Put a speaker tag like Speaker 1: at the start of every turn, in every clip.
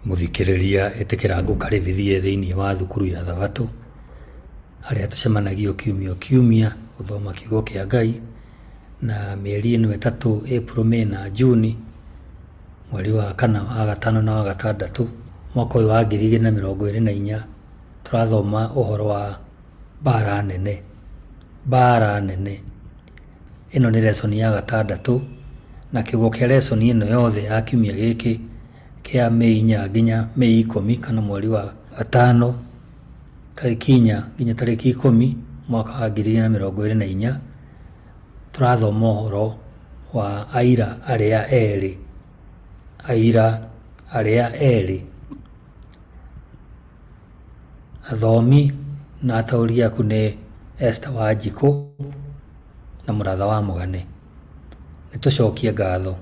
Speaker 1: Mũthikĩrĩria ĩtĩkĩra ngũkaribithie thĩinĩ wa thukuru ya Thabatũ, harĩa tũcemanagio kiumia o kiumia gũthoma kiugo kĩa Ngai, na mĩeri ĩno ĩtatũ April, May na June, mweri wa kana, wa gatano na wa gatandatũ, mwaka ũyũ wa 2024, tũrathoma ũhoro wa mbara nene, mbara nene. Ĩno nĩ lesson ya gatandatũ, na kĩongo kĩa lesson ĩno yothe ya kiumia gĩkĩ kĩa May 4 nginya May 10 kana mweri wa gatano tarĩki 4 nginya tarĩki 10 mwaka wa 2024, tũrathoma ũhoro wa aira arĩa erĩ, aira arĩa erĩ. Athomi na ataũri aku nĩ Esther Wanjikũ na Mũratha wa Mũgane. Nĩ tũcokie ngatho.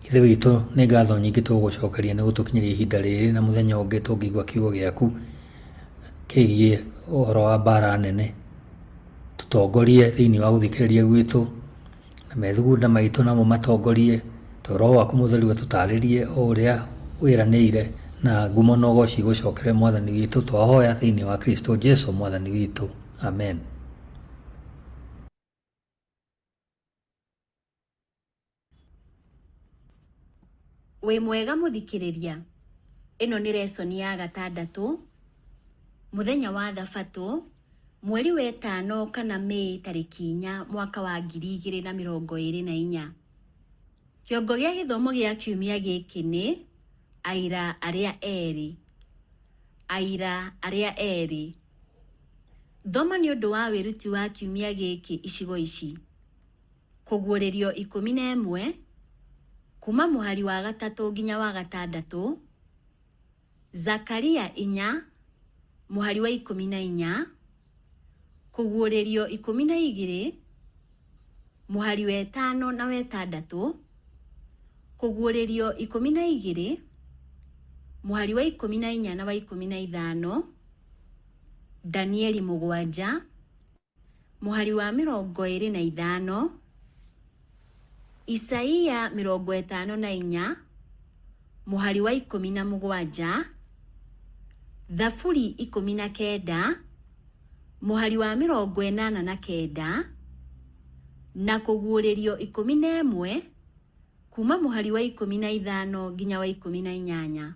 Speaker 1: Ithe witũ nĩ ngatho nyingĩ tũgũgũcokeria nĩ gũtũkinyĩria ihinda rĩrĩ na mũthenya ũngĩ tũngĩigua kiugo gĩaku kĩgiĩ ũhoro wa mbara nene. Tũtongorie thĩinĩ wa gũthikĩrĩria gwitũ. Na methugunda maitũ namo matongorie, to Roho waku Mũtheru atũtarĩrie o ũrĩa wĩranĩire, na ngumo na ũgoci igũcokere Mwathani witũ, twahoya thĩinĩ wa Kristo Jesu Mwathani witũ. Amen.
Speaker 2: Wĩ mwega mũthikĩrĩria? Ĩno nĩ lesson ya gatandatũ, mũthenya wa thabatũ, mweri wa ĩtano kana May tarĩki 4 mwaka wa 2024. Kĩongo gĩa gĩthomo gĩa kiumia gĩkĩ nĩ Aira Arĩa Erĩ. Aira Arĩa Erĩ. Thoma nĩ ũndũ wa wĩruti wa kiumia gĩkĩ icigo ici. Kũguũrĩrio 11, kuuma mũhari wa gatatũ nginya wa gatandatũ, Zakaria 4, mũhari wa 14, Kũguũrĩrio 12, mũhari wa ĩtano na wa ĩtandatũ, Kũguũrĩrio 12, mũhari wa 14 na wa 15, Danieli 7, Mũhari wa 25, Isaia 54, mũhari wa 17, Thaburi 19, mũhari wa 89, na Kũguũrĩrio 11, kuuma mũhari wa 15 nginya wa 18.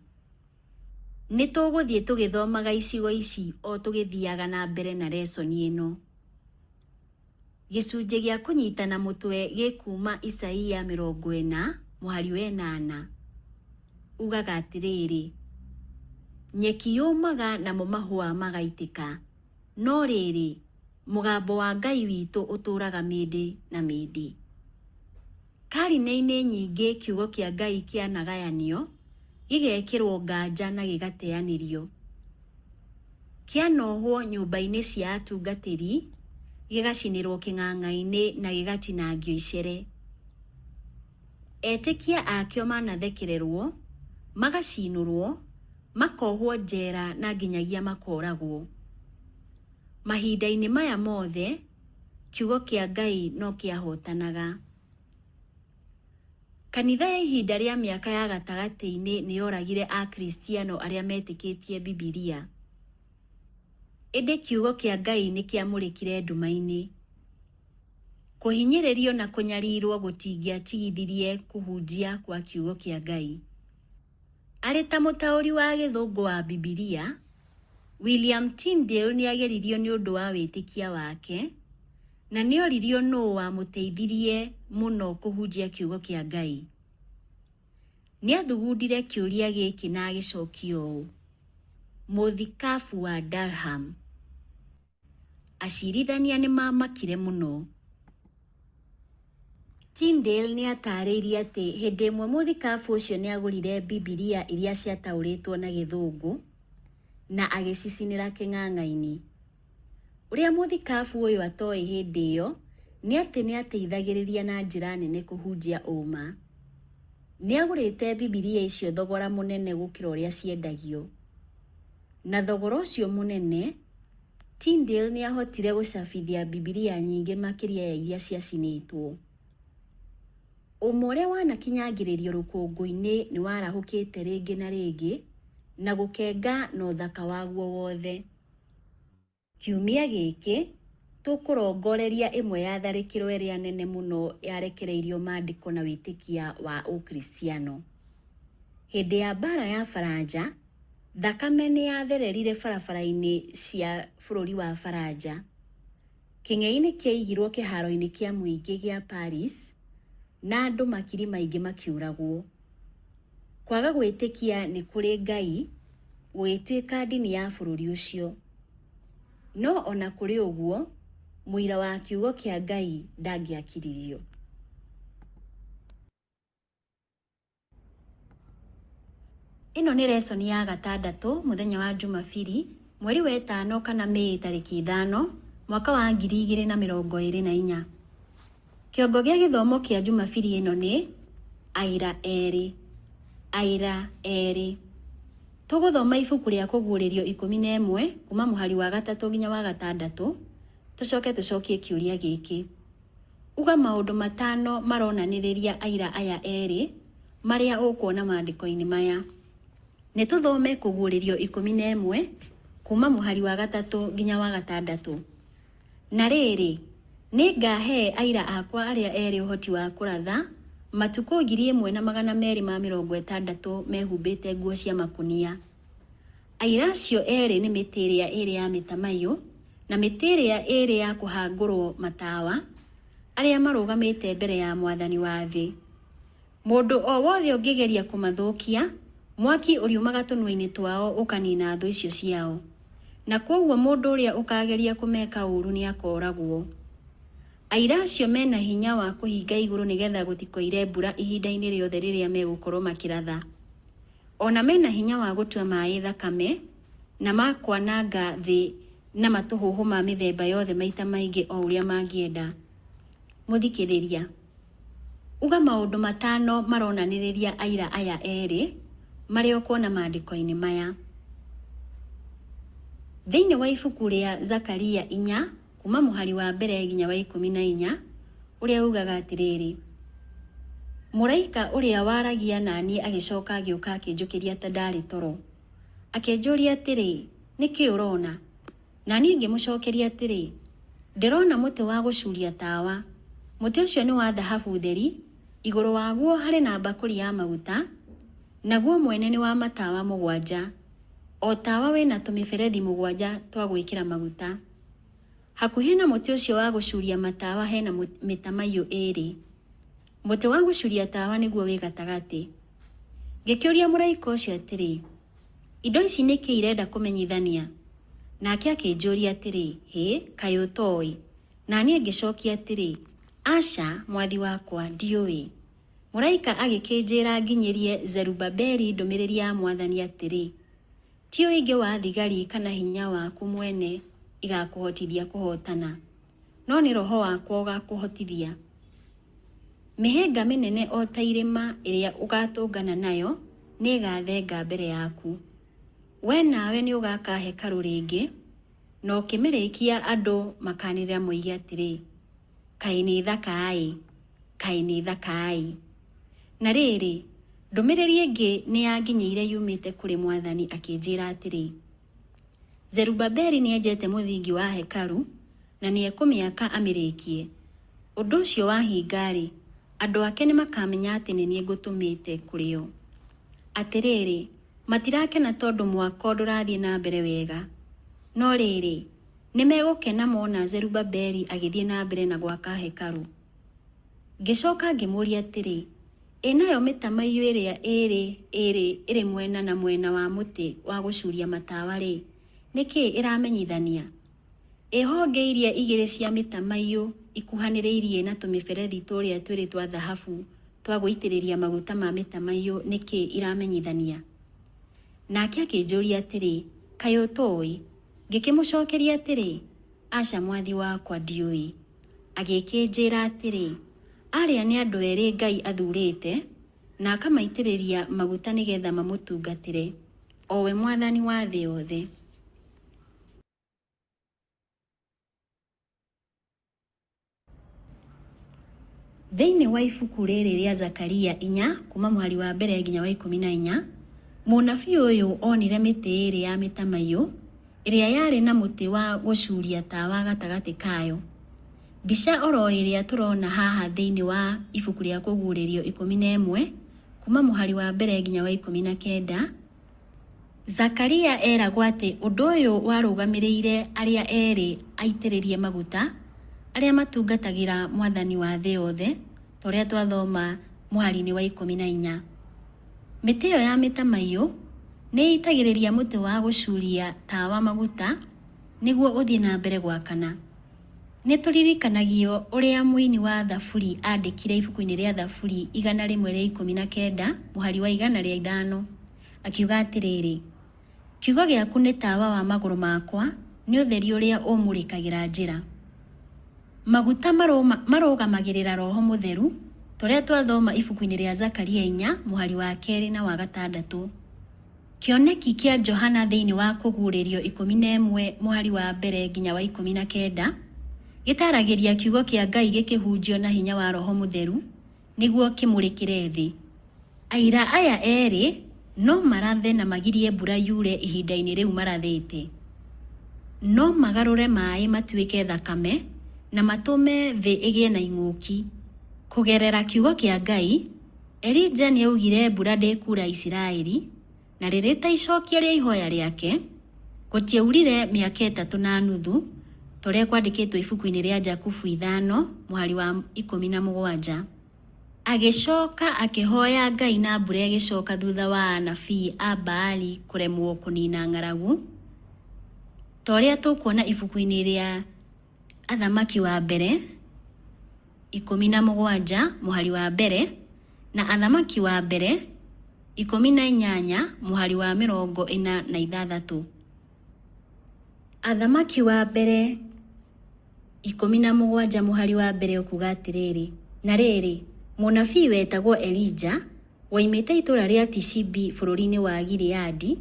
Speaker 2: Nĩ tũgũthiĩ tũgĩthomaga icigo ici o tũgĩthiaga na mbere na lesson ĩno. Gĩcunjĩ gĩa kũnyitana mũtwe gĩ kuuma Isaia 40 mũhari wa ĩnana. Ugaga atĩrĩrĩ, Nyeki yũmaga namo mahũa magaitĩka, no rĩrĩ, mũgambo wa Ngai witũ ũtũũraga mĩndĩ na mĩndĩ. Karine-inĩ nyingĩ kiugo kĩa Ngai kĩanagayanio, gĩgekĩrũo nganja na gĩgateanĩrio. Kĩanohwo nyũmba-inĩ cia atungatĩri, gĩgacinĩrũo kĩng'ang'a-inĩ na gĩgatinangio icere. Etĩkia akĩo manathekererũo, magacinũrũo, makohwo njera na nginyagia makoragwo. Mahinda-inĩ maya mothe, kiugo kĩa Ngai no kĩahotanaga. Kanitha ya ihinda rĩa mĩaka ya gatagatĩ-inĩ nĩ yoragire Akristiano arĩa metĩkĩtie Bibilia. Ĩndĩ kiugo kĩa Ngai nĩ kĩamũrĩkire nduma-inĩ. Kũhinyĩrĩrio na kũnyarirũo gũtingĩatigithirie kũhunjia kwa kiugo kĩa Ngai. Arĩ ta mũtaũri wa Gĩthũngũ wa Bibilia, William Tyndale nĩ aageririo nĩ ũndũ wa wĩtĩkia wake, na nĩ oririo nũũ wamũteithirie mũno kũhunjia Kiugo kĩa Ngai. Nĩ aathugundire kĩũria gĩkĩ na agĩcokia ũũ, Mũthikabu wa Durham. Acirithania nĩ maamakire mũno. Tyndale nĩ aataarĩirie atĩ hĩndĩ ĩmwe mũthikabu ũcio nĩ aagũrire Bibilia iria ciataũrĩtwo na Gĩthũngũ na agĩcicinĩra kĩng'ang'a-inĩ. Ũrĩa mũthikabu ũyũ atoĩ hĩndĩ ĩyo nĩ atĩ nĩ aateithagĩrĩria na njĩra nene kũhunjia ũũma. Nĩ aagũrĩte Bibilia icio thogora mũnene gũkĩra ũrĩa ciendagio. Na thogora ũcio mũnene, Tyndale nĩ aahotire gũcabithia Bibilia nyingĩ makĩria ya iria ciacinĩtwo. Ũma ũrĩa wanakinyangĩrĩrio rũkũngũ-inĩ nĩ warahũkĩte rĩngĩ na rĩngĩ na gũkenga na ũthaka waguo wothe. Kiumia gĩkĩ, tũkũrongoreria ĩmwe ya tharĩkĩro ĩrĩa nene mũno yarekereirio maandĩko na wĩtĩkia wa Ũkristiano. Hĩndĩ ya mbaara ya Faranja, thakame nĩ yathererire barabara-inĩ cia bũrũri wa Faranja. Kĩng'ei nĩ kĩaigirwo kĩhaaro-inĩ kĩa mũingĩ gĩa Paris na andũ makiri maingĩ makĩũragwo. Kwaga gwĩtĩkia nĩ kũrĩ Ngai gũgĩtuĩka ndini ya bũrũri ũcio. No o na kũrĩ ũguo, mũira wa kiugo kĩa Ngai ndangĩakiririo. Ĩno nĩ lesson ya gatandatũ mũthenya wa Jumabiri, mweri wa ĩtano kana Mĩĩ tarĩki 5, mwaka wa 2024. Kĩongo gĩa gĩthomo kĩa Jumabiri ĩno nĩ Aira Erĩ. Aira Erĩ. Tũgũthoma ibuku rĩa Kũguũrĩrio 11 kuma mũhari wa gatatũ nginya wa gatandatũ, tũcoke tũcokie kĩũria gĩkĩ. Uga maũndũ matano maronanĩrĩria aira aya erĩ marĩa ũkuona maandĩko-inĩ maya. Nĩ tũthome Kũguũrĩrio 11 kuma mũhari wa gatatũ nginya wa gatandatũ. Na rĩrĩ, nĩngahee aira akwa arĩa erĩ ũhoti wa kũratha matukũ 1260 mehumbĩte nguo cia makũnia. Aira acio erĩ nĩ mĩtĩ ĩrĩa ĩĩrĩ ya mĩtamaiyũ na mĩtĩ ĩrĩa ĩĩrĩ ya kũhangũrwo matawa, arĩa marũgamĩte mbere ya Mwathani wa thĩ. Mũndũ o wothe ũngĩgeria kũmathũkia, mwaki ũriumaga tũnua-inĩ twao ũkaniina thũ icio ciao. Na kwoguo mũndũ ũrĩa ũkaageria kũmeka ũũru nĩakooragwo. Aira acio me na hinya wa kũhinga igũrũ nĩgetha gũtikoire mbura ihinda-inĩ rĩothe rĩrĩa megũkorwo makĩratha. O na me na hinya wa gũtua maaĩ thakame, na ma kwananga thĩ na matũhũhũ ma mĩthemba yothe maita maingĩ o ũrĩa mangĩenda. Mũthikĩrĩria, uga maũndũ matano maronanĩrĩria aira aya erĩ marĩa ũkuona maandĩko-inĩ maya. Thĩinĩ wa ibuku rĩa Zakaria 4 kuma mũhari wa mbere nginya wa 14 ũrĩa ugaga atĩrĩrĩ, Mũraika ũrĩa waragia na niĩ agĩcoka agĩũka akĩnjũkĩria ta ndarĩ toro. Akĩnjũria atĩrĩ, Nĩ kĩĩ ũrona? Na niĩ ngĩmũcokeria atĩrĩ, Ndĩrona mũtĩ wa gũcuuria tawa. Mũtĩ ũcio nĩ wa thahabu theri, igũrũ waguo harĩ na mbakũri ya maguta, naguo mwene nĩ wa matawa mũgwanja, o tawa wĩ na tũmĩberethi mũgwanja twa gwĩkĩra maguta. Hakuhĩ na mũtĩ ũcio wa gũcuuria matawa he na mĩtamaiyũ ĩĩrĩ. Mũtĩ wa gũcuuria tawa nĩguo wĩ gatagatĩ. Ngĩkĩũria mũraika ũcio atĩrĩ, Indo ici nĩ kĩĩ irenda kũmenyithania? Nake akĩnjũria atĩrĩ, Hĩ, kaĩ ũtoĩ? Na niĩ ngĩcokia atĩrĩ, Aca, mwathi wakwa, ndiũĩ. Mũraika agĩkĩnjĩra nginyĩrie Zerubabeli ndũmĩrĩri ya Mwathani atĩrĩ, Ti ũingĩ wa thigari kana hinya waku mwene igakũhotithia kũhootana, no nĩ Roho wakwa ũgaakũhotithia. Mĩhĩnga mĩnene o ta irĩma ĩrĩa ũgaatũngana nayo nĩĩgathenga mbere yaku. Wee nawe nĩũgaaka hekarũ rĩngĩ, na ũkĩmĩrĩkia andũ makaanĩrĩra moige atĩrĩ, 'Kaĩ nĩ thaka-ĩ! Kaĩ nĩ thaka-ĩ! Na rĩrĩ, ndũmĩrĩri ĩngĩ nĩyanginyĩire yumĩte kũrĩ Mwathani akĩnjĩĩra atĩrĩ, Zerubabeli nĩenjete mũthingi wa hekarũ na nĩekũmĩaka amĩrĩkie. Ũndũ ũcio wahinga-rĩ, andũ ake nĩmakamenya atĩ nĩ niĩ ngũtũmĩte kũrĩ o. Atĩrĩrĩ, matirakena tondũ mwako ndũrathiĩ na mbere wega. No rĩrĩ, nĩmegũkena mona Zerubabeli agĩthiĩ na mbere na gwaka hekarũ. Ngĩcoka ngĩmũũria atĩrĩ, Ĩ nayo mĩtamaiyũ ĩrĩa ĩĩrĩ ĩĩrĩ ĩrĩ mwena na mwena wa mũtĩ wa gũcuuria matawa-rĩ, nĩ kĩĩ ĩramenyithania? Ĩ honge iria igĩrĩ cia mĩtamaiyũ ikuhanĩrĩirie na tũmĩberethi tũrĩa twĩrĩ twa thahabu twa gũitĩrĩria maguta ma mĩtamaiyũ nĩ kĩĩ iramenyithania? Nake akĩnjũria atĩrĩ, Kaĩ ũtoĩ? Ngĩkĩmũcokeria atĩrĩ, Aca, mwathi wakwa, ndiũĩ. Agĩkĩnjĩra atĩrĩ, Arĩa nĩ andũ erĩ Ngai athuurĩte, na akamaitĩrĩria maguta nĩ getha mamũtungatĩre, o we Mwathani wa thĩ yothe. Thĩinĩ wa ibuku rĩrĩ rĩa Zakaria 4 kuma mũhari wa mbere nginya wa 14, mũnabii ũyũ onire mĩtĩ ĩĩrĩ ya mĩtamaiyũ ĩrĩa yarĩ na mũtĩ wa gũcuuria tawa gatagatĩ kayo. Mbica oro ĩrĩa tũrona haha thĩinĩ wa ibuku rĩa Kũguũrĩrio 11 kuma mũhari wa mbere nginya wa 19, Zakaria eeragwo atĩ ũndũ ũyũ warũgamĩrĩire arĩa erĩ aitĩrĩrie maguta, arĩa matungatagĩra Mwathani wa thĩ yothe, ta ũrĩa twathoma mũhari-inĩ wa 14. Mĩtĩ ĩyo ya mĩtamaiyũ nĩ ĩitagĩrĩria mũtĩ wa gũcuuria tawa maguta nĩguo ũthiĩ na mbere gwakana. Nĩ tũririkanagio ũrĩa mũini wa Thaburi aandĩkire ibuku-inĩ rĩa Thaburi 119 mũhari wa 105 akiuga atĩrĩrĩ, Kiugo gĩaku nĩ tawa wa magũrũ makwa, nĩ ũtheri ũrĩa ũmũrĩkagĩra njĩra. Maguta marũgamagĩrĩra Roho Mũtheru, ta ũrĩa twathoma ibuku-inĩ rĩa Zakaria 4 mũhari wa kerĩ na wa gatandatũ. Kĩoneki kĩa Johana thĩinĩ wa Kũguũrĩrio 11 mũhari wa mbere nginya wa 19, gĩtaaragĩria kiugo kĩa Ngai gĩkĩhunjio na hinya wa Roho Mũtheru nĩguo kĩmũrĩkĩre thĩ. Aira aya erĩ no marathe na magirie mbura yure ihinda-inĩ rĩu marathĩte. No magarũre maĩ matuĩke thakame na matũme thĩ ĩgĩe na ing'ũki. Kũgerera kiugo kĩa Ngai, Elija nĩaugire mbura ndĩkura Isiraeli, na rĩrĩ ta icokia rĩa ihoya rĩake, gũtiaurire mĩaka ĩtatũ na nuthu, ta ũrĩa kwandĩkĩtwo ibuku-inĩ rĩa Jakubu 5 mũhari wa 17. Agĩcoka akĩhoya Ngai na mbura ĩgĩcoka thutha wa anabii a Baali kũremwo kũniina ng'aragu, ta ũrĩa tũkuona ibuku-inĩ rĩa Athamaki wa Mbere 17 mũhari wa mbere na Athamaki wa Mbere 18 mũhari wa 46. Athamaki wa Mbere 17 mũhari wa mbere ũkuuga atĩrĩrĩ, Na rĩrĩ, mũnabii wetagwo Elija, woimĩte itũũra rĩa Tishibi bũrũri-inĩ wa Gileadi,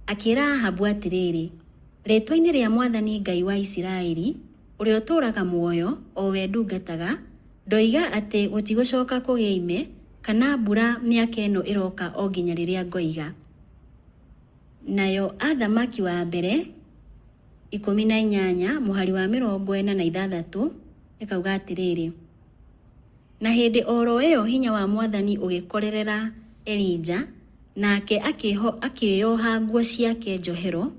Speaker 2: akĩĩra Ahabu atĩrĩrĩ, Rĩĩtwa-inĩ rĩa mwathani Ngai wa Isiraeli, ũrĩa ũtũũraga muoyo, o we ndungataga, ndoiga atĩ gũtigũcoka kũgĩa ime kana mbura mĩaka ĩno ĩroka o nginya rĩrĩa ngoiga. Nayo Athamaki wa Mbere 18 mũhari wa 46 ĩkauga atĩrĩrĩ, Na hĩndĩ o ro ĩyo hinya wa mwathani ũgĩkorerera Elija, nake akĩĩoha nguo ciake njohero,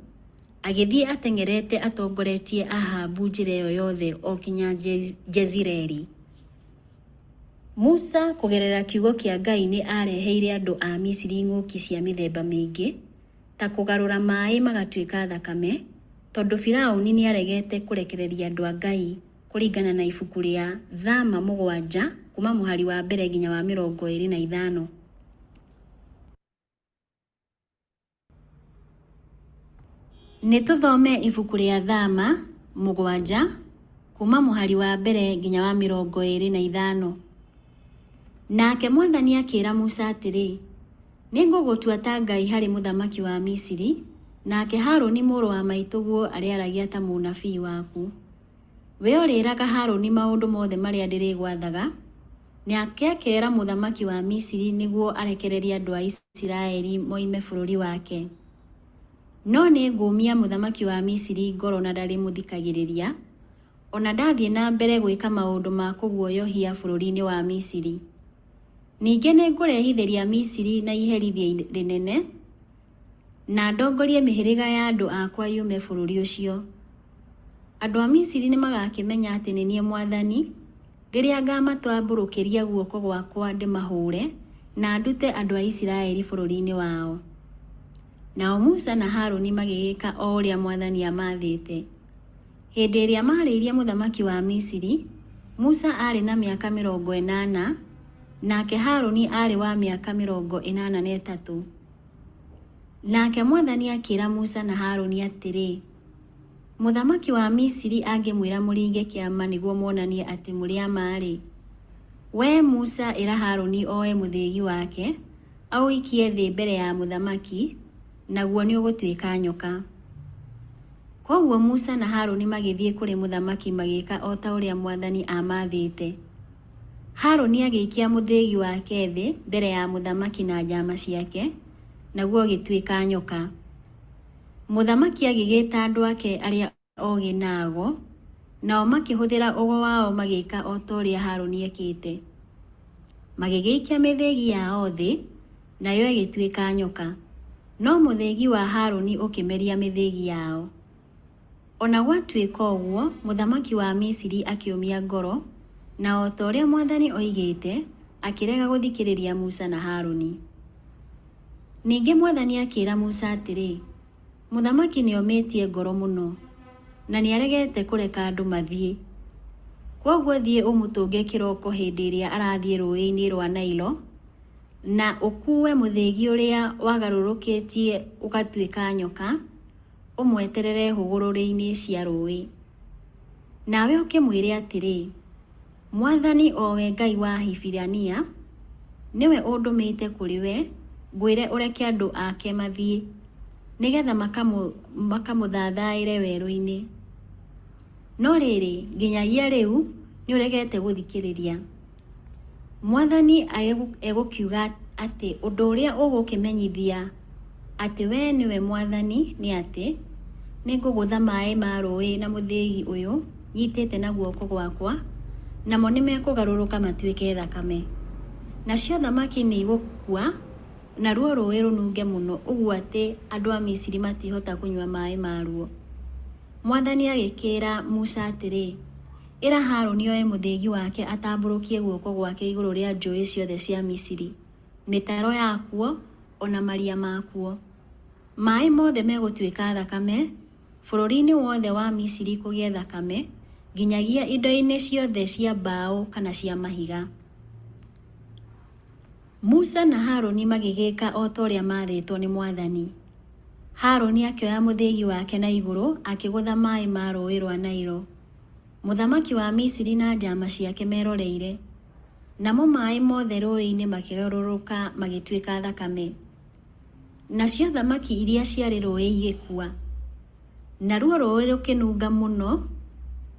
Speaker 2: agĩthiĩ ateng'erete atongoretie Ahabu njĩra ĩyo yothe o nginya Jezireeli. Musa kũgerera kiugo kĩa Ngai nĩ aareheire andũ a Misiri ing'ũki cia mĩthemba mĩingĩ, ta kũgarũra maĩ magatuĩka thakame, tondũ Firauni nĩ aaregete kũrekereria andũ a Ngai kũringana na ibuku rĩa Thama 7 kuuma mũhari wa mbere nginya wa 25. Nĩ tũthome ibuku rĩa Thama 7 kuuma mũhari wa mbere nginya wa 25. Nake mwathani akĩĩra Musa atĩrĩ, Nĩngũgũtua ta Ngai harĩ mũthamaki wa Misiri, nake Harũni mũrũ wa maitũguo arĩaragia ta mũnabii waku. We ũrĩĩraga Harũni maũndũ mothe marĩa ndĩrĩgwathaga, nake akeera mũthamaki wa Misiri nĩguo arekererie andũ a Isiraeli moime bũrũri wake. No nĩngũũmia mũthamaki wa Misiri ngoro na ndarĩmũthikagĩrĩria, o na ndathiĩ na mbere gwĩka maũndũ ma kũguoyohia bũrũri-inĩ wa Misiri. Ningĩ nĩngũrehithĩria Misiri na iherithia rĩnene, na ndongorie mĩhĩrĩga ya andũ akwa yume bũrũri ũcio. Andũ a Misiri nĩmagakĩmenya atĩ nĩ niĩ mwathani, rĩrĩa ngaamatambũrũkĩria guoko gwakwa ndĩmahũũre, na ndute andũ a Isiraeli bũrũri-inĩ wao. Nao Musa na Harũni magĩgĩka o ũrĩa mwathani aamaathĩte. Hĩndĩ ĩrĩa maarĩirie mũthamaki wa Misiri, Musa aarĩ na mĩaka 80, nake Harũni aarĩ wa mĩaka 83. Nake mwathani akĩĩra Musa na Harũni atĩrĩ, Mũthamaki wa Misiri angĩmwĩra mũringe kĩama nĩguo muonanie atĩ mũrĩ a ma-rĩ, wee Musa ĩra Harũni oe mũthĩgi wake, aũikie thĩ mbere ya mũthamaki, naguo nĩũgũtuĩka nyoka. Kwoguo Musa na Harũni magĩthiĩ kũrĩ mũthamaki magĩĩka o ta ũrĩa mwathani aamaathĩte. Harũni agĩikia mũthĩgi wake thĩ mbere ya mũthamaki na njaama ciake, naguo ũgĩtuĩka nyoka. Mũthamaki agĩgĩĩta andũ ake arĩa ogĩ na ago, nao makĩhũthĩra ũgo wao magĩĩka o ta ũrĩa Harũni ekĩte. Magĩgĩikia mĩthĩgi yao thĩ, nayo ĩgĩtuĩka nyoka. No mũthĩgi wa Harũni ũkĩmeria mĩthĩgi yao. O na gwatuĩka ũguo, mũthamaki wa Misiri akĩũmia ngoro, na o ta ũrĩa mwathani oigĩĩte, akĩrega gũthikĩrĩria Musa na Harũni. Ningĩ mwathani akĩĩra Musa atĩrĩ, Mũthamaki nĩomĩĩtie ngoro mũno, na nĩaregeete kũreka andũ mathiĩ. Kwoguo thiĩ ũmũtũnge kĩrooko hĩndĩ ĩrĩa arathiĩ rũũĩinĩ rwa Nailo, na ũkuue mũthĩgi ũrĩa wagarũrũkĩtie ũgatuĩka nyoka, ũmweterere hũgũrũrũ-inĩ cia rũũĩ. Nawe ũkĩmwĩre atĩrĩ, 'Mwathani, o we Ngai wa Ahibirania, nĩwe ũndũmĩte kũrĩ we ngwĩre ũreke andũ ake mathiĩ, nĩgetha makamũthathaĩre werũ-inĩ. No rĩrĩ, nginyagia rĩu nĩũregete gũthikĩrĩria. Mwathani egũkiuga atĩ ũndũ ũrĩa ũgũkĩmenyithia atĩ wee nĩwe Mwathani nĩ atĩ, nĩngũgũtha maaĩ ma rũũĩ na mũthĩgi ũyũ nyitĩte na guoko gwakwa, namo nĩmekũgarũrũka matuĩke thakame. Nacio thamaki nĩigũkua, naruo rũũĩ rũnunge mũno ũguo atĩ andũ a Misiri matihota kũnyua maaĩ maruo. Mwathani agĩkĩĩra Musa atĩrĩ, Ĩra Harũni oe mũthĩgi wake atambũrũkie guoko gwake igũrũ rĩa njũũĩ ciothe cia Misiri, mĩtaro yakuo, o na maria makuo. Maaĩ mothe megũtuĩka thakame, bũrũri-inĩ wothe wa Misiri kũgĩe thakame, nginyagia indo-inĩ ciothe cia mbaũ kana cia mahiga. Musa na Harũni magĩgĩĩka o ta ũrĩa maathĩtwo nĩ mwathani. Harũni akĩoya mũthĩgi wake na igũrũ akĩgũtha maaĩ ma rũũĩ rwa Nailo. Mũthamaki wa Misiri na njaama ciake meroreire. Namo maaĩ mothe rũũĩ-inĩ makĩgarũrũka magĩtuĩka thakame. Nacio thamaki iria ciarĩ rũũĩ igĩkua. Naruo rũũĩ rũkĩnunga mũno,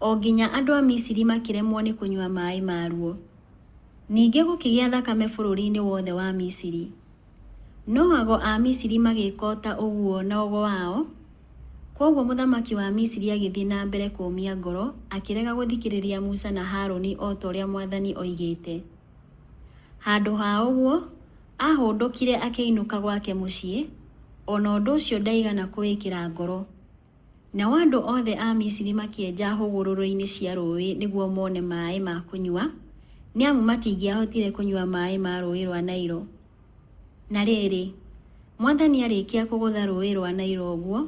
Speaker 2: o nginya andũ a Misiri makĩremwo nĩ kũnyua maaĩ maruo. Ningĩ gũkĩgĩa thakame bũrũri-inĩ wothe wa Misiri. No ago a Misiri magĩka o ta ũguo na ũgo wao, kwoguo mũthamaki wa Misiri agĩthiĩ na mbere kũũmia ngoro, akĩrega gũthikĩrĩria Musa na Harũni o ta ũrĩa mwathani oigĩĩte. Handũ ha ũguo, aahũndũkire akĩinũka gwake mũciĩ, o na ũndũ ũcio ndaigana kũwĩkĩra ngoro. Nao andũ othe a Misiri makĩenja hũgũrũrũ-inĩ cia rũũĩ nĩguo mone maaĩ ma kũnyua, nĩ amu matingĩahotire kũnyua maaĩ ma rũũĩ rwa Nailo. Na rĩrĩ, mwathani arĩkia kũgũtha rũũĩ rwa Nailo ũguo,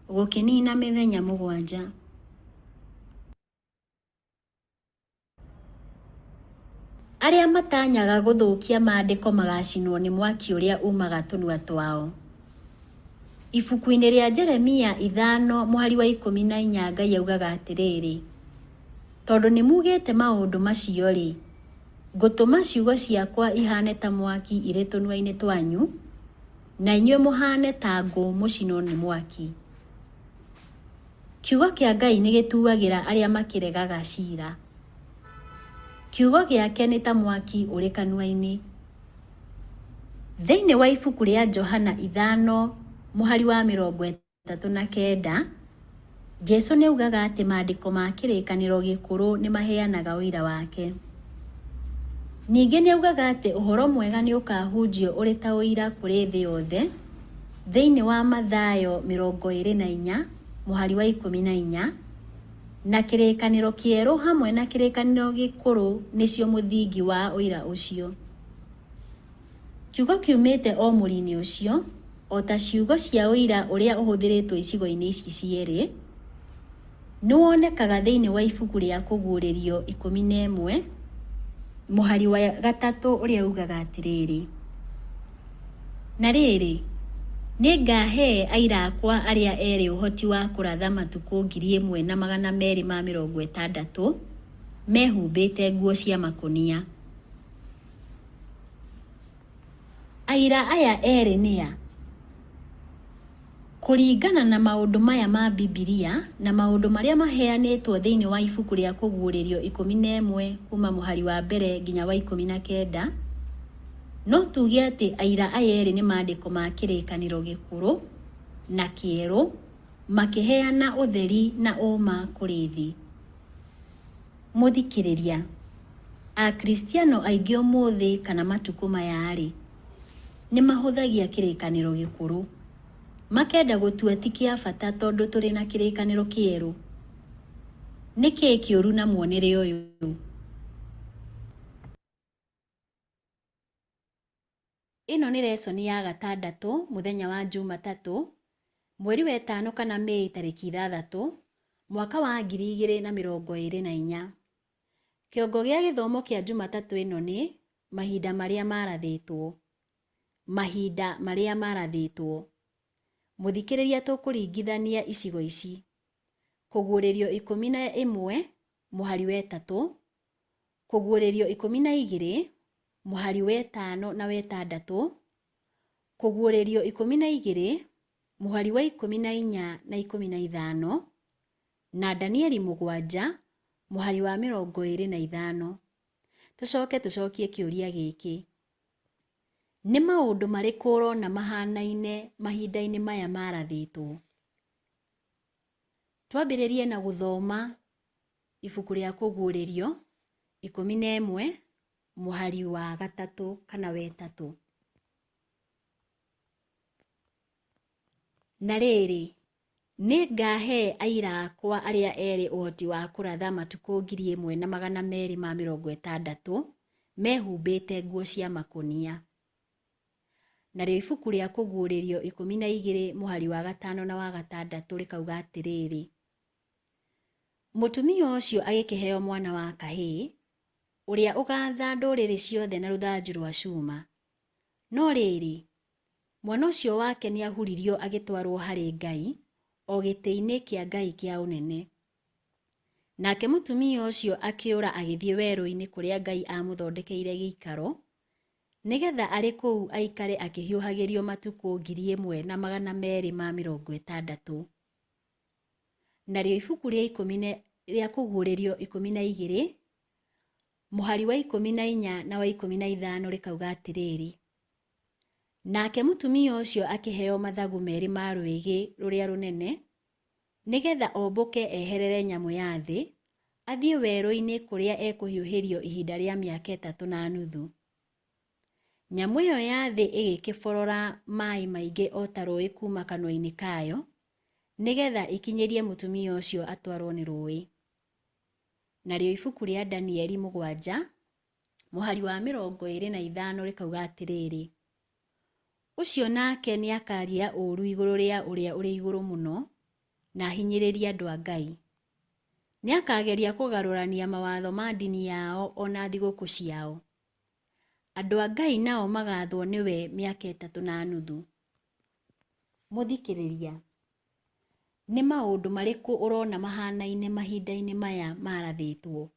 Speaker 2: gũkĩniina mĩthenya mũgwanja. Arĩa matanyaga gũthũkia maandĩko magaacinwo nĩ mwaki ũrĩa uumaga tũnua twao. Ibuku-inĩ rĩa Jeremia ithano mũhari wa 14 Ngai augaga atĩrĩrĩ, tondũ nĩ mugĩte maũndũ macio-rĩ, ngũtũma ciugo ciakwa ihaane ta mwaki irĩ tũnua-inĩ twanyu, na inyuĩ mũhaane ta ngũ mũcinwo nĩ mwaki. Kiugo kĩa Ngai nĩ gĩtuagĩra arĩa makĩregaga ciira. Kiugo gĩake nĩ ta mwaki ũrĩ kanua-inĩ. Thĩinĩ wa ibuku rĩa Johana ithano mũhari wa 39, Jesu nĩ augaga atĩ maandĩko ma kĩrĩkanĩro gĩkũrũ nĩ maheanaga ũira wake. Ningĩ nĩ augaga atĩ ũhoro mwega nĩ ũkahunjio ũrĩ ta ũira kũrĩ thĩ yothe, thĩinĩ wa Mathayo 24 mũhari wa 14, na kĩrĩkanĩro kĩerũ hamwe na kĩrĩkanĩro gĩkũrũ nĩcio mũthingi wa ũira ũcio. Kiugo kiumĩte o mũri-inĩ ũcio, o ta ciugo cia ũira ũrĩa ũhũthĩrĩtwo icigo-inĩ ici cierĩ, nĩ wonekaga thĩinĩ wa ibuku rĩa Kũguũrĩrio 11 mũhari wa 3 ũrĩa ugaga atĩrĩrĩ, Na rĩrĩ, nĩngaahe aira akwa arĩa erĩ ũhoti wa kũratha matukũ 1260 mehumbĩte nguo cia makũnia. Aira aya erĩ nĩa? Kũringana na maũndũ maya ma Bibilia na maũndũ marĩa maheanĩtwo thĩinĩ wa ibuku rĩa Kũguũrĩrio 11 kuuma mũhari wa mbere nginya wa 19, no tuuge atĩ aira aya erĩ nĩ maandĩko ma Kĩrĩkanĩro Gĩkũrũ na Kĩerũ makĩheana ũtheri na ũũma kũrĩ thĩ. Mũthikĩrĩria, Akristiano aingĩ ũmũthĩ kana matukũ maya-rĩ, nĩ mahũthagia Kĩrĩkanĩro Gĩkũrũ. Makenda gũtua ti kĩa bata tondũ tũrĩ na Kĩrĩkanĩro Kĩerũ. Nĩ kĩĩ kĩũru na muonere ũyũ? Ĩno nĩ resoni ya gatandatũ mũthenya wa Njumatatũ, mweri wa ĩtano kana Mĩĩ tarĩki 6, mwaka wa 2024. Kĩongo gĩa gĩthomo kĩa Njumatatũ ĩno nĩ Mahinda marĩa marathĩtwo. Mahinda marĩa marathĩtwo. Mũthikĩrĩria tũkũringithania icigo ici. Kũguũrĩrio 11 mũhari wa 3, Kũguũrĩrio 12 mũhari wa 5 na wa 6, Kũguũrĩrio 12 mũhari wa 14 na 15, na Danieli 7 mũhari wa 25. Tũcoke tũcokie kĩũria gĩkĩ. Nĩ maũndũ marĩkũ ũrona mahanaine mahinda-inĩ maya marathĩtwo? Twambĩrĩrie na gũthoma ibuku rĩa Kũguũrĩrio 11 mũhari wa 3 kana wa 3. Na rĩrĩ, nĩngaahe aira akwa arĩa erĩ ũhoti wa kũratha matukũ 1260 mehumbĩte nguo cia makũnia. Narĩo ibuku rĩa Kũguũrĩrio 12 mũhari wa 5 na wa 6 rĩkauga atĩrĩrĩ, Mũtumia ũcio agĩkĩheo mwana wa kahĩĩ, ũrĩa ũgaatha ndũrĩrĩ ciothe na rũthanju rwa cuma. No rĩrĩ, mwana ũcio wake nĩahuririo agĩtwarũo harĩ Ngai, o gĩtĩ-inĩ kĩa Ngai kĩa ũnene. Nake mũtumia ũcio akĩũra agĩthiĩ werũ-inĩ kũrĩa Ngai aamũthondekeire gĩikaro, nĩgetha arĩ kũu aikare akĩhiũhagĩrio matukũ 1260. Narĩo ibuku rĩa ikũmi rĩa Kũguũrĩrio 12 mũhari wa 14 na wa 15 rĩkauga atĩrĩrĩ, Nake mũtumia ũcio akĩheo mathagu merĩ ma rwĩgĩ rũrĩa rũnene, nĩgetha ombũke eherere nyamũ ya thĩ, athiĩ werũ-inĩ kũrĩa ekũhiũhĩrio ihinda rĩa mĩaka 3.5. Nyamũ ĩyo ya thĩ ĩgĩkĩborora maĩ maingĩ o ta rũũĩ kuuma kanua-inĩ kayo, nĩgetha ĩkinyĩrie mũtumia ũcio atwarwo nĩ rũũĩ. Narĩo ibuku rĩa Danieli 7 mũhari wa 25 rĩkauga atĩrĩrĩ, Ũcio nake nĩakaria ũũru igũrũ rĩa Ũrĩa ũrĩ Igũrũ Mũno, na ahinyĩrĩrie andũ a Ngai. Nĩakageria kũgarũrania mawatho ma ndini yao o na thigũkũ ciao. Andũ a Ngai nao magaathwo nĩwe mĩaka 3.5. Mũthikĩrĩria, nĩ maũndũ marĩkũ ũrona mahanaine mahinda-inĩ maya marathĩtwo?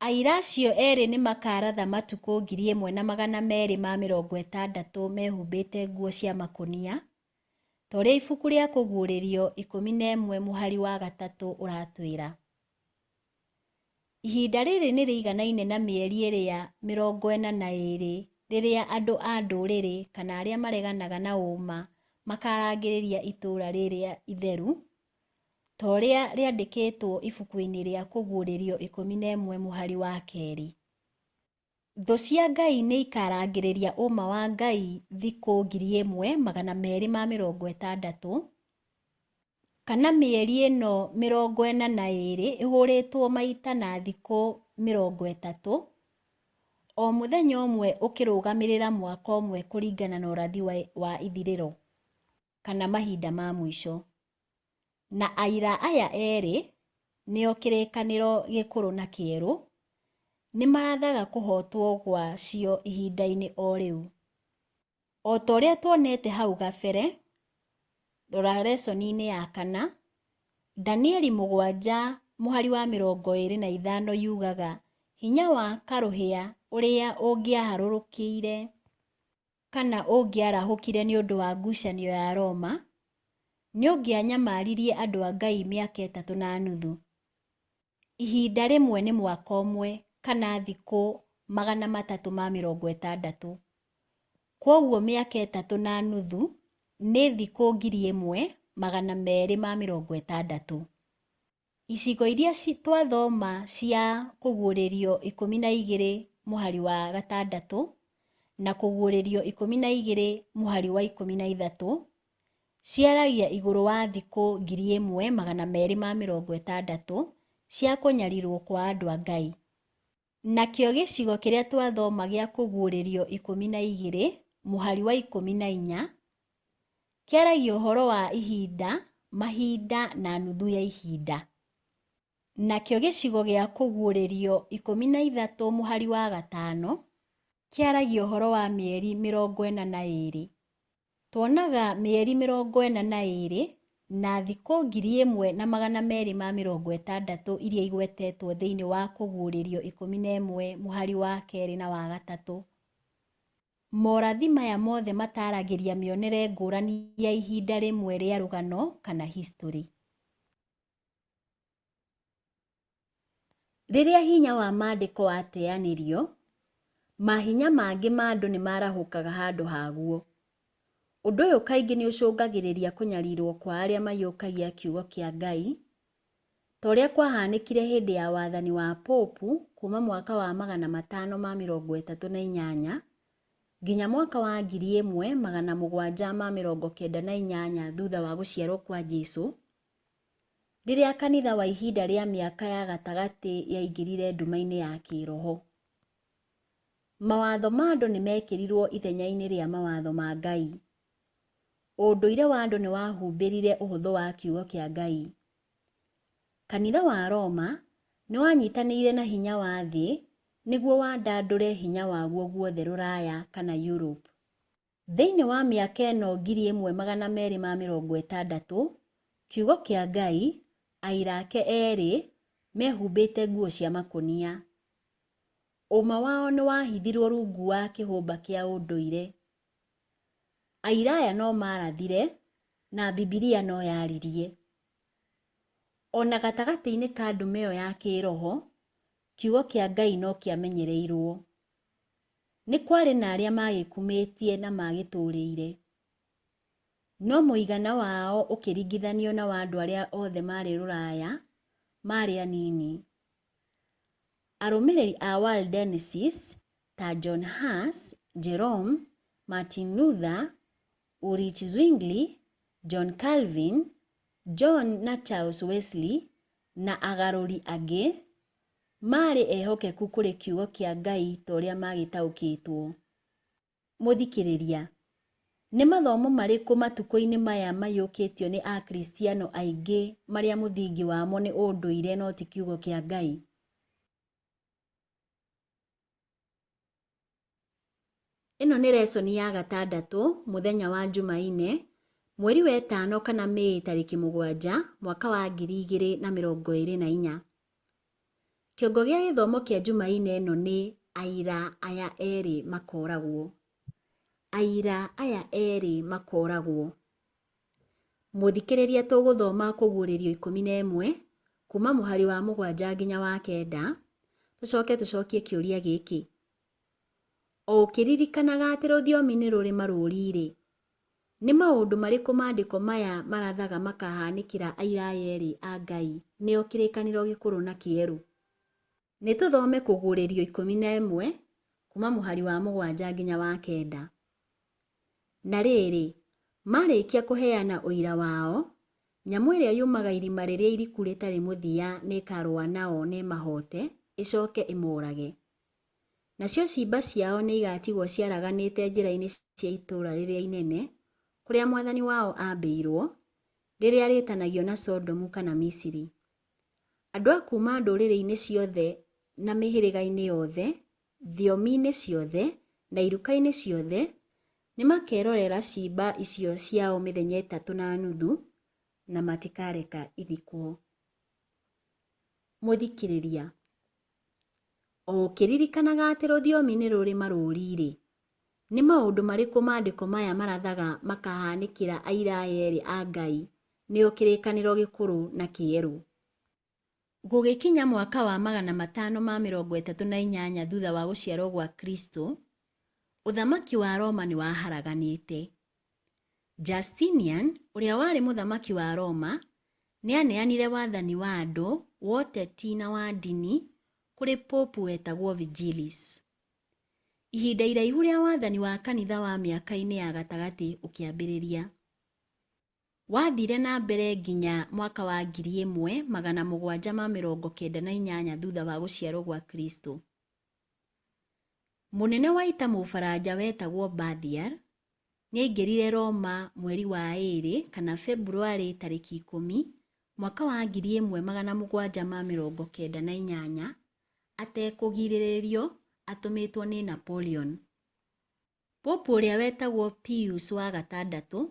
Speaker 2: Aira acio erĩ nĩ makaaratha matukũ 1260 mehumbĩte nguo cia makũnia, ta ũrĩa ibuku rĩa Kũguũrĩrio 11 mũhari wa 3 ũratwĩra. Ihinda rĩrĩ nĩ rĩiganaine na mĩeri ĩrĩa 42 rĩrĩa andũ a ndũrĩrĩ kana arĩa mareganaga na ũũma makarangĩrĩria itũũra rĩrĩa itheru, ta ũrĩa rĩandĩkĩtwo ibuku-inĩ rĩa Kũguũrĩrio 11 mũhari wa 2. Thũ cia Ngai nĩ ikarangĩrĩria ũũma wa Ngai thikũ 1260, kana mĩeri ĩno 42 ĩhũrĩtwo maita na thikũ 30, o mũthenya ũmwe ũkĩrũgamĩrĩra mwaka ũmwe kũringana na ũrathi wa ithirĩro, kana mahinda ma mũico. Na aira aya erĩ, nĩo kĩrĩkanĩro gĩkũrũ na kĩerũ, nĩ marathaga kũhootwo gwacio ihinda-inĩ o rĩu. O ta ũrĩa tuonete hau kabere, rora resoni-inĩ ya 4, Danieli 7 mũhari wa 25 yugaga hinya wa karũhĩa ũrĩa ũngĩaharũrũkire kana ũngĩarahũkire nĩ ũndũ wa ngucanio ya Roma, Nĩ ũngĩanyamaririe andũ a Ngai mĩaka ĩtatũ na nuthu. Ihinda rĩmwe nĩ mwaka ũmwe kana thikũ 360. Kwoguo mĩaka ĩtatũ na nuthu nĩ thikũ 1260. Icigo iria twathoma cia Kũguũrĩrio 12 mũhari wa 6 na Kũguũrĩrio 12 mũhari wa 13 ciaragia igũrũ wa thikũ 1260 cia kũnyarirwo kwa andũ a Ngai. Nakĩo gĩcigo kĩrĩa twathoma gĩa Kũguũrĩrio 12 mũhari wa 14 kĩaragia ũhoro wa ihinda, mahinda na nuthu ya ihinda. Nakĩo gĩcigo gĩa Kũguũrĩrio 13 mũhari wa 5 kĩaragia ũhoro wa mĩeri 42. Tuonaga mĩeri 42 na thikũ 1260 iria igwetetwo thĩinĩ wa Kũguũrĩrio 11 mũhari wa 2 na wa 3. Morathi maya mothe mataragĩria mĩonere ngũrani ya ihinda rĩmwe rĩa rũgano kana historĩ. Rĩrĩa hinya wa maandĩko wateanĩrio, mahinya mangĩ ma andũ nĩmarahũkaga handũ haguo. Ũndũ ũyũ kaingĩ nĩũcũngagĩrĩria kũnyarirwo kwa arĩa maiyũkagia kiugo kĩa Ngai, ta ũrĩa kwahanĩkire hĩndĩ ya wathani wa Popu kuma mwaka wa 538 nginya mwaka wa 1798 thutha wa gũciarwo kwa Jesu, rĩrĩa kanitha wa ihinda rĩa mĩaka ya gatagatĩ yaingĩrire nduma-inĩ ya kĩroho. Mawatho ma andũ nĩmekĩrirwo ithenya-inĩ rĩa mawatho ma Ngai. Ũndũire wa andũ nĩwahumbĩrire ũhũthũ wa kiugo kĩa Ngai. Kanitha wa Roma nĩwanyitanĩire na hinya wa thĩ nĩguo wandandũre hinya waguo guothe Rũraya kana Europe. Thĩinĩ wa mĩaka ĩno 1260, kiugo kĩa Ngai, aira ake erĩ, mehumbĩte nguo cia makũnia. Ũma wao nĩwahithirwo rungu wa kĩhũmba kĩa ũndũire. Aira aya no marathire, na Bibilia no yaririe. Ona gatagatĩ-inĩ ka nduma ĩyo ya kĩroho, kiugo kĩa Ngai no kĩamenyereirwo. Nĩ kwarĩ na arĩa magĩkumĩtie na magĩtũrĩire. No mũigana wao ũkĩringithanio na wa andũ arĩa othe maarĩ Rũraya, maarĩ anini. Arũmĩrĩri a Waldenses ta John Huss, Jerome, Martin Luther, Ulrich Zwingli, John Calvin, John na Charles Wesley, na agarũri angĩ, maarĩ ehokeku kũrĩ kiugo kĩa Ngai ta ũrĩa magĩtaũkĩtwo. Mũthikĩrĩria, nĩ mathomo marĩkũ matukũ-inĩ maya maiyũkĩtio nĩ Akristiano aingĩ marĩa mũthingi wamo nĩ ũndũire no ti kiugo kĩa Ngai? Ĩno nĩ resoni ya gatandatũ mũthenya wa Njumaine, mweri wa ĩtano kana Mĩĩ tarĩki 7 mwaka wa 2024. Kĩongo gĩa gĩthomo kĩa Njumaine ĩno nĩ aira aya erĩ makoragwo. Aira aya erĩ makoragwo. Mũthikĩrĩria tũgũthoma Kũguũrĩrio 11 kuma mũhari wa 7 nginya wa 9, tũcoke tũcokie kĩũria gĩkĩ. O ũkĩririkanaga atĩ rũthiomi nĩ rũrĩ marũũri-rĩ, nĩ maũndũ marĩkũ maandĩko maya marathaga makahanĩkĩra aira aya erĩ a Ngai nĩo kĩrĩkanĩro gĩkũrũ na kĩerũ? Nĩ tũthome Kũguũrĩrio 11 kuma mũhari wa 7 nginya wa 9. Na rĩrĩ, maarĩkia kũheana ũira wao, nyamũ ĩrĩa yumaga irima rĩrĩa iriku rĩtarĩ mũthia nĩĩkarũa nao na ĩmahoote, ĩcoke ĩmorage. Nacio ciimba ciao nĩigatigwo ciaraganĩte njĩra-inĩ cia itũũra rĩrĩa inene, kũrĩa Mwathani wao aambĩirwo, rĩrĩa rĩĩtanagio na Sodomu kana Misiri. Andũ a kuuma ndũrĩrĩ-inĩ ciothe na mĩhĩrĩga-inĩ yothe, thiomi-inĩ ciothe, na iruka-inĩ ciothe, nĩmakerorera ciimba icio ciao mĩthenya ĩtatũ na nuthu, na matikareka ithikwo. Mũthikĩrĩria, o ũkĩririkanaga atĩ rũthiomi nĩ rũrĩ marũũri-rĩ, nĩ maũndũ marĩkũ maandĩko maya marathaga makahanĩkĩra aira aya erĩ a Ngai nĩo Kĩrĩkanĩro Gĩkũrũ na Kĩerũ. Gũgĩkinya mwaka wa 538 thutha wa gũciarwo gwa Kristo, Ũthamaki wa Roma nĩ waharaganĩte. Justinian, ũrĩa warĩ mũthamaki wa Roma, nĩ aaneanire wathani wa andũ, wa ũteti na wa ndini kũrĩ Popu wetagwo Vigilis. Ihinda iraihu rĩa wathani wa kanitha wa mĩaka-inĩ ya gatagatĩ ũkĩambĩrĩria. Wathire na mbere nginya mwaka wa 1798 thutha wa gũciarwo gwa Kristo. Mũnene wa ita Mũfaranja wetagwo Berthier nĩ aingĩrire Roma mweri wa ĩrĩ kana Februarĩ tarĩki 10 mwaka wa 1798 atekũgirĩrĩrio atũmĩtwo nĩ Napoleon. Popu ũrĩa wetagwo Pius wa gatandatũ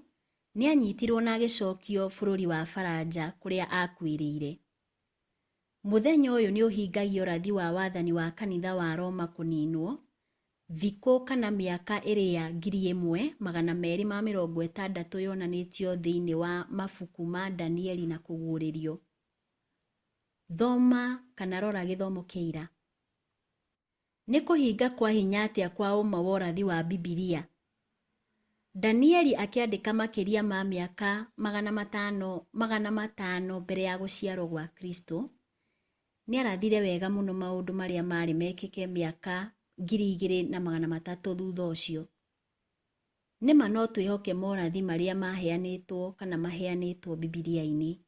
Speaker 2: nĩ aanyitirũo na agĩcokio bũrũri wa Faranja kũrĩa aakuĩrĩire. Mũthenya ũyũ nĩ ũhingagia ũrathi wa wathani wa kanitha wa Roma kũninwo, thikũ kana mĩaka ĩrĩa 1260 yonanĩtio thĩinĩ wa mabuku ma Danieli na Kũguũrĩrio. Thoma kana rora gĩthomo kĩa ira. Nĩ kũhinga kwa hinya atĩa kwa ũma wa ũrathi wa Bibilia? Danieli akĩandĩka makĩria ma mĩaka 500 mbere ya gũciarũo gwa Kristo, nĩ aarathire wega mũno maũndũ marĩa maarĩ mekĩke mĩaka 2300 thutha ũcio. Nĩ ma no twĩhoke morathi marĩa maheanĩtwo kana maheanĩtwo Bibilia-inĩ.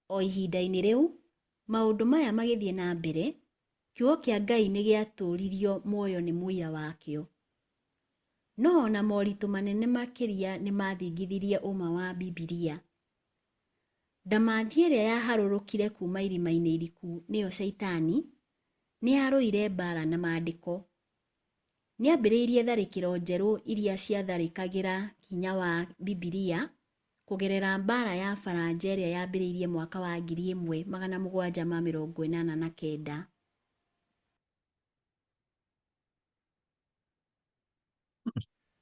Speaker 2: O ihinda-inĩ rĩu, maũndũ maya magĩthiĩ na mbere, Kiugo kĩa Ngai nĩ gĩatũũririo muoyo nĩ mũira wakĩo. No o na moritũ manene makĩria nĩ maathingithirie ũma wa Bibilia. Ndamathia ĩrĩa yaharũrũkire kuuma irima-inĩ iriku nĩyo Shaitani, nĩ yarũire mbaara na Maandĩko. Nĩ aambĩrĩirie tharĩkĩro njerũ iria ciatharĩkagĩra hinya wa Bibilia kũgerera mbaara ya Faranja ĩrĩa yambĩrĩirie mwaka wa 1789.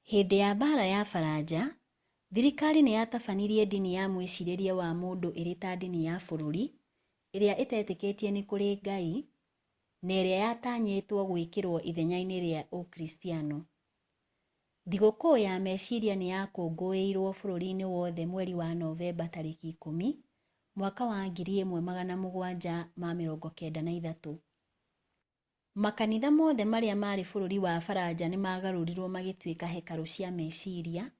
Speaker 2: Hĩndĩ ya mbaara ya Faranja, thirikari nĩ yatabanirie ndini ya mwĩcirĩrie wa mũndũ ĩrĩ ta ndini ya bũrũri ĩrĩa ĩtetĩkĩtie nĩ kũrĩ Ngai na ĩrĩa yatanyĩtwo gwĩkĩrũo ithenya-inĩ rĩa Ũkristiano. Thigũkũ ya meciria nĩ yakũngũĩirũo bũrũri-inĩ wothe mweri wa Novemba tarĩki 10, mwaka wa 1793. Makanitha mothe marĩa maarĩ bũrũri wa Faranja nĩ maagarũrirũo magĩtuĩka hekarũ cia meciria,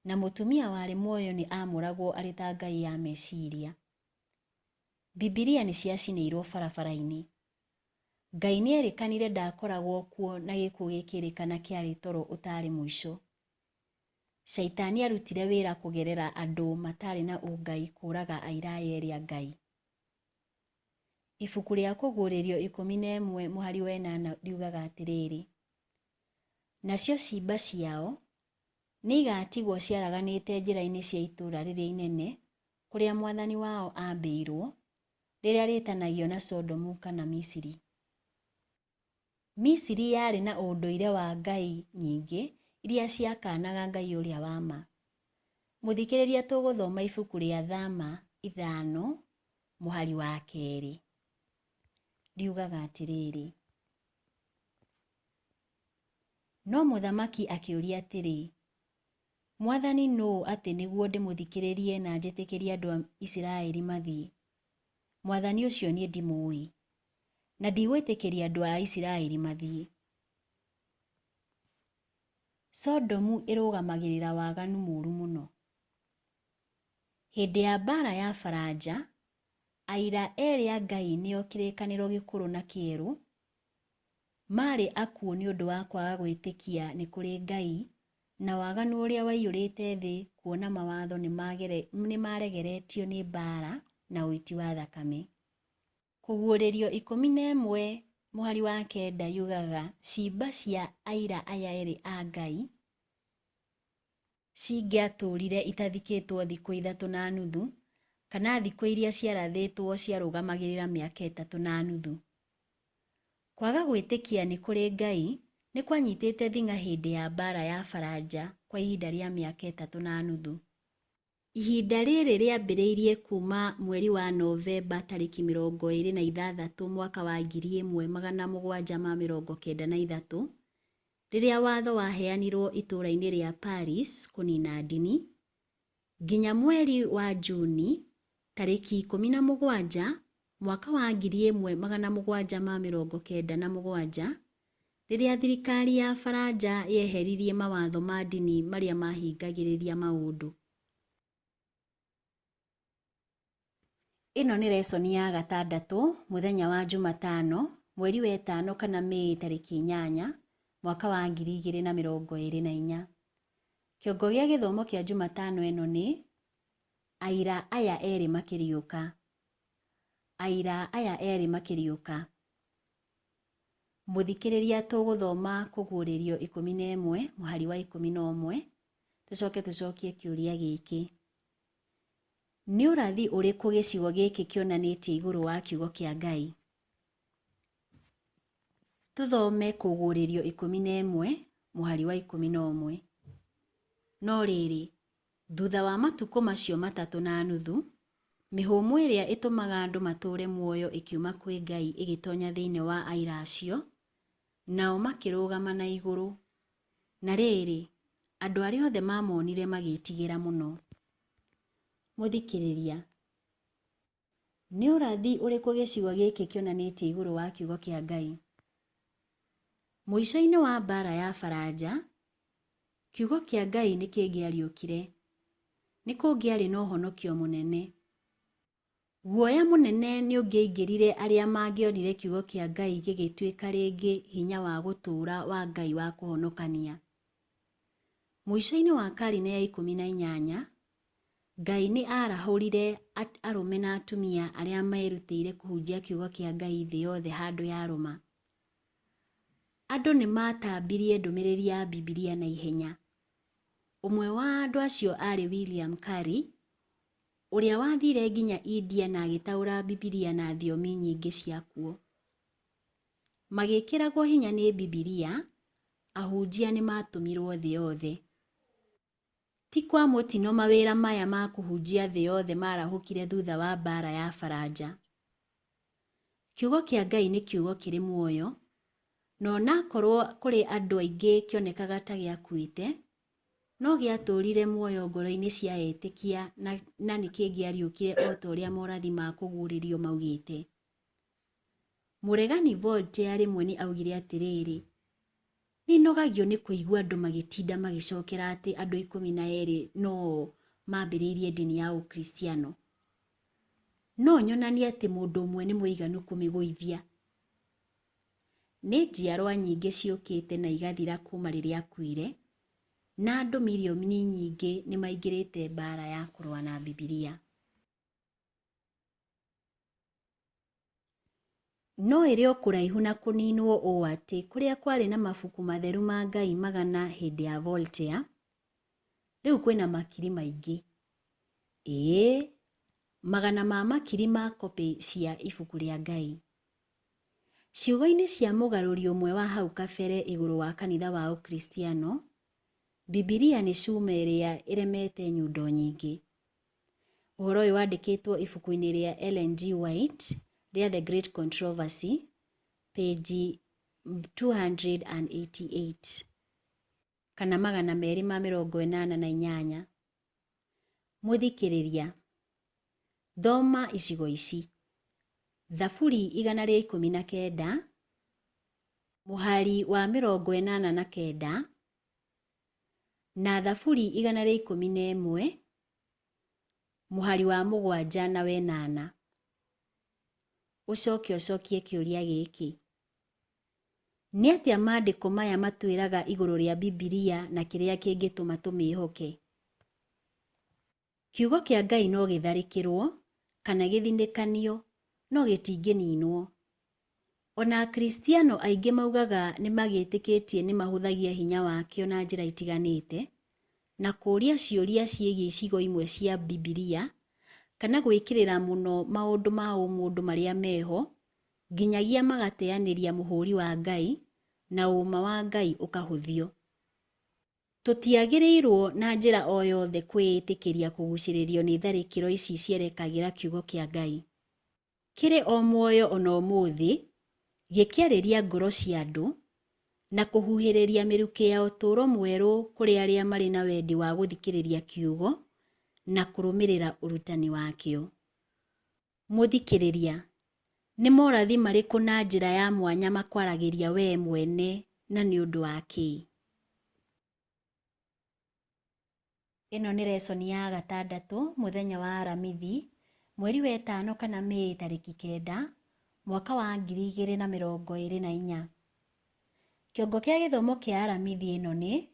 Speaker 2: na mũtumia warĩ muoyo nĩ aamũragwo arĩ ta ngai ya meciria. Bibilia nĩ ciacinĩirũo barabara-inĩ. Ngai nĩ eerĩkanire ndaakoragwo kuo na gĩkuũ gĩkĩrĩkana kĩarĩ toro ũtaarĩ mũico. Shaitani aarutire wĩra kũgerera andũ matarĩ na ũngai kũũraga aira aya erĩ a Ngai. Ibuku rĩa Kũguũrĩrio 11 mũhari wa ĩnana riugaga atĩrĩrĩ, Nacio ciimba ciao nĩigatigwo ciaraganĩte njĩra-inĩ cia itũũra rĩrĩa inene kũrĩa Mwathani wao aambĩirwo, rĩrĩa rĩĩtanagio na Sodomu kana Misiri. Misiri yarĩ na ũndũire wa ngai nyingĩ iria ciakaanaga Ngai ũrĩa wa ma. Mũthikĩrĩria tũgũthoma ibuku rĩa Thama 5 mũhari wa kerĩ. Riugaga atĩrĩrĩ, No mũthamaki akĩũria atĩrĩ, Mwathani nũũ atĩ nĩguo ndĩmũthikĩrĩrie na njĩtĩkĩrie andũ a Isiraeli mathiĩ? Mwathani ũcio niĩ ndimũũĩ, na ndigwĩtĩkĩria andũ a Isiraeli mathiĩ. Sodomu ĩrũgamagĩrĩra waganu mũũru mũno. Hĩndĩ ya mbaara ya Faranja, aira erĩ a Ngai nĩo Kĩrĩkanĩro Gĩkũrũ na Kĩerũ, maarĩ akuũ nĩ ũndũ wa kwaga gwĩtĩkia nĩ kũrĩ Ngai na waganu ũrĩa waiyũrĩte thĩ kuona mawatho nĩ maregeretio nĩ mbaara na ũiti wa thakame. Kũguũrĩrio 11 mũhari wa kenda yugaga ciimba cia aira aya erĩ a Ngai cingĩatũũrire itathikĩtwo thikũ ithatũ na nuthu, kana thikũ iria ciarathĩtwo ciarũgamagĩrĩra mĩaka ĩtatũ na nuthu. Kwaga gwĩtĩkia nĩ kũrĩ Ngai nĩ kwanyitĩte thing'a hĩndĩ ya mbaara ya Faranja kwa ihinda rĩa mĩaka ĩtatũ na nuthu. Ihinda rĩrĩ rĩambĩrĩirie kuuma mweri wa Novemba tarĩki 26 mwaka wa 1793, rĩrĩa watho waheanirwo itũũra-inĩ rĩa Paris kũniina ndini, nginya mweri wa Juni tarĩki 17 mwaka wa 1797, rĩrĩa thirikari ya Faranja yeheririe mawatho ma ndini marĩa mahingagĩrĩria maũndũ. Ĩno nĩ resoni ya gatandatũ mũthenya wa Jumatano, mweri wa ĩtano kana Mĩĩ tarĩki 8, mwaka wa 2024. Kĩongo gĩa gĩthomo kĩa Jumatano ĩno nĩ Aira aya erĩ makĩriũka. Aira aya erĩ makĩriũka. Mũthikĩrĩria tũgũthoma Kũguũrĩrio 11 mũhari wa 11, tũcoke tũcokie kĩũria gĩkĩ. Nĩ ũrathi ũrĩkũ gĩcigo gĩkĩ kĩonanĩtie igũrũ wa kiugo kĩa Ngai? Tũthome Kũguũrĩrio 11 mũhari wa 11. No rĩrĩ, thutha wa matukũ macio matatũ na nuthu, mĩhũmũ ĩrĩa ĩtũmaga andũ matũũre muoyo ĩkiuma kwĩ Ngai ĩgĩtonya thĩinĩ wa aira acio, nao makĩrũgama na igũrũ. Na rĩrĩ, andũ arĩa othe maamonire magĩĩtigĩra mũno. Mũthikĩrĩria, nĩ ũrathi ũrĩkũ gĩcigo gĩkĩ kĩonanĩtie igũrũ wa kiugo kĩa Ngai? Mũico-inĩ wa mbaara ya Faranja, kiugo kĩa Ngai nĩ kĩngĩariũkire. Nĩ kũngĩarĩ na ũhonokio mũnene. Guoya mũnene nĩ ũngĩaingĩrire arĩa mangĩonire kiugo kĩa Ngai gĩgĩtuĩka rĩngĩ hinya wa gũtũũra wa Ngai wa kũhonokania. Mũico-inĩ wa karine ya 18, Ngai nĩ aarahũrire arũme na atumia arĩa meerutĩire kũhunjia kiugo kĩa Ngai thĩ yothe handũ yarũma. Andũ nĩ maatambirie ndũmĩrĩri ya Bibilia na ihenya. Ũmwe wa andũ acio aarĩ William Carey, ũrĩa wathiire nginya India na agĩtaũra Bibilia na thiomi nyingĩ cia kuo. Magĩkĩragwo hinya nĩ Bibilia, ahunjia nĩ maatũmirũo thĩ yothe. Ti kwa mũtino mawĩra maya ma kũhunjia thĩ yothe maarahũkire thutha wa mbaara ya Faranja. Kiugo kĩa Ngai nĩ kiugo kĩrĩ muoyo, na onakorwo kũrĩ andũ aingĩ kĩonekaga ta gĩakuĩte, no gĩatũũrire muoyo ngoro-inĩ cia etĩkia na nĩ kĩngĩariũkire o ta ũrĩa morathi ma kũguũrĩrio maugĩte. Mũregani Voltaire rĩmwe nĩ augire atĩrĩrĩ, Nĩ nogagio nĩ kũigua andũ magĩtinda magĩcokera atĩ andũ 12 no o maambĩrĩirie ndini ya Ũkristiano. No nyonanie atĩ mũndũ ũmwe nĩ mũiganu kũmĩgũithia. Nĩ njiarwa nyingĩ ciũkĩte na igathira kuuma rĩrĩa akuire, na andũ milioni nyingĩ nĩ maingĩrĩte mbaara ya kũrũa na Bibilia. No ĩrĩ o kũraihu na kũninwo ũũ atĩ kũrĩa kwarĩ na mabuku matheru ma Ngai magana hĩndĩ ya Voltaire, rĩu kwĩna makiri maingĩ. Ĩĩ, magana ma makiri ma kopĩ cia ibuku rĩa Ngai. Ciugo-inĩ cia mũgarũri ũmwe wa hau kabere igũrũ wa kanitha wa Ũkristiano, Bibilia nĩ cuma ĩrĩa ĩremete nyundo nyingĩ. Ũhoro ũyũ wandĩkĩtwo ibuku-inĩ rĩa Ellen G. White rĩa The Great Controversy, page 288 kana 288. Mũthikĩrĩria, thoma icigo ici: Thaburi 119, mũhari wa 89 na Thaburi 111, mũhari wa 7 na 8. Ũcoke ũcokie kĩũria gĩkĩ: Nĩ atĩa maandĩko maya matwĩraga igũrũ rĩa Bibilia na kĩrĩa kĩngĩtũma tũmĩĩhoke? Kiugo kĩa Ngai no gĩtharĩkĩrũo kana gĩthinĩkanio, no gĩtingĩninwo. O na Akristiano aingĩ maugaga nĩ magĩtĩkĩtie nĩ mahũthagia hinya wakĩo na njĩra itiganĩte, na kũũria ciũria ciĩgiĩ icigo imwe cia Bibilia, kana gwĩkĩrĩra mũno maũndũ ma ũmũndũ marĩa meho, nginyagia magateanĩria mũhũri wa Ngai, na ũũma wa Ngai ũkahũthio. Tũtiagĩrĩirũo na njĩra o yothe kwĩĩtĩkĩria kũgucĩrĩrio nĩ tharĩkĩro ici cierekagĩra kiugo kĩa Ngai. Kĩrĩ o muoyo o na ũmũthĩ, gĩkĩarĩria ngoro cia andũ, na kũhuhĩrĩria mĩrukĩ ya ũtũũro mwerũ kũrĩ arĩa marĩ na wendi wa gũthikĩrĩria kiugo na kũrũmĩrĩra ũrutani wakĩo. Mũthikĩrĩria, nĩ morathi marĩkũ na njĩra ya mwanya makwaragĩria wee mwene na nĩ ũndũ wa kĩĩ? Ĩno nĩ resoni ya gatandatũ mũthenya wa Aramithi, mweri wa ĩtano kana Mĩĩ tarĩki 9, mwaka wa 2024. Kĩongo kĩa gĩthomo kĩa Aramithi ĩno nĩ,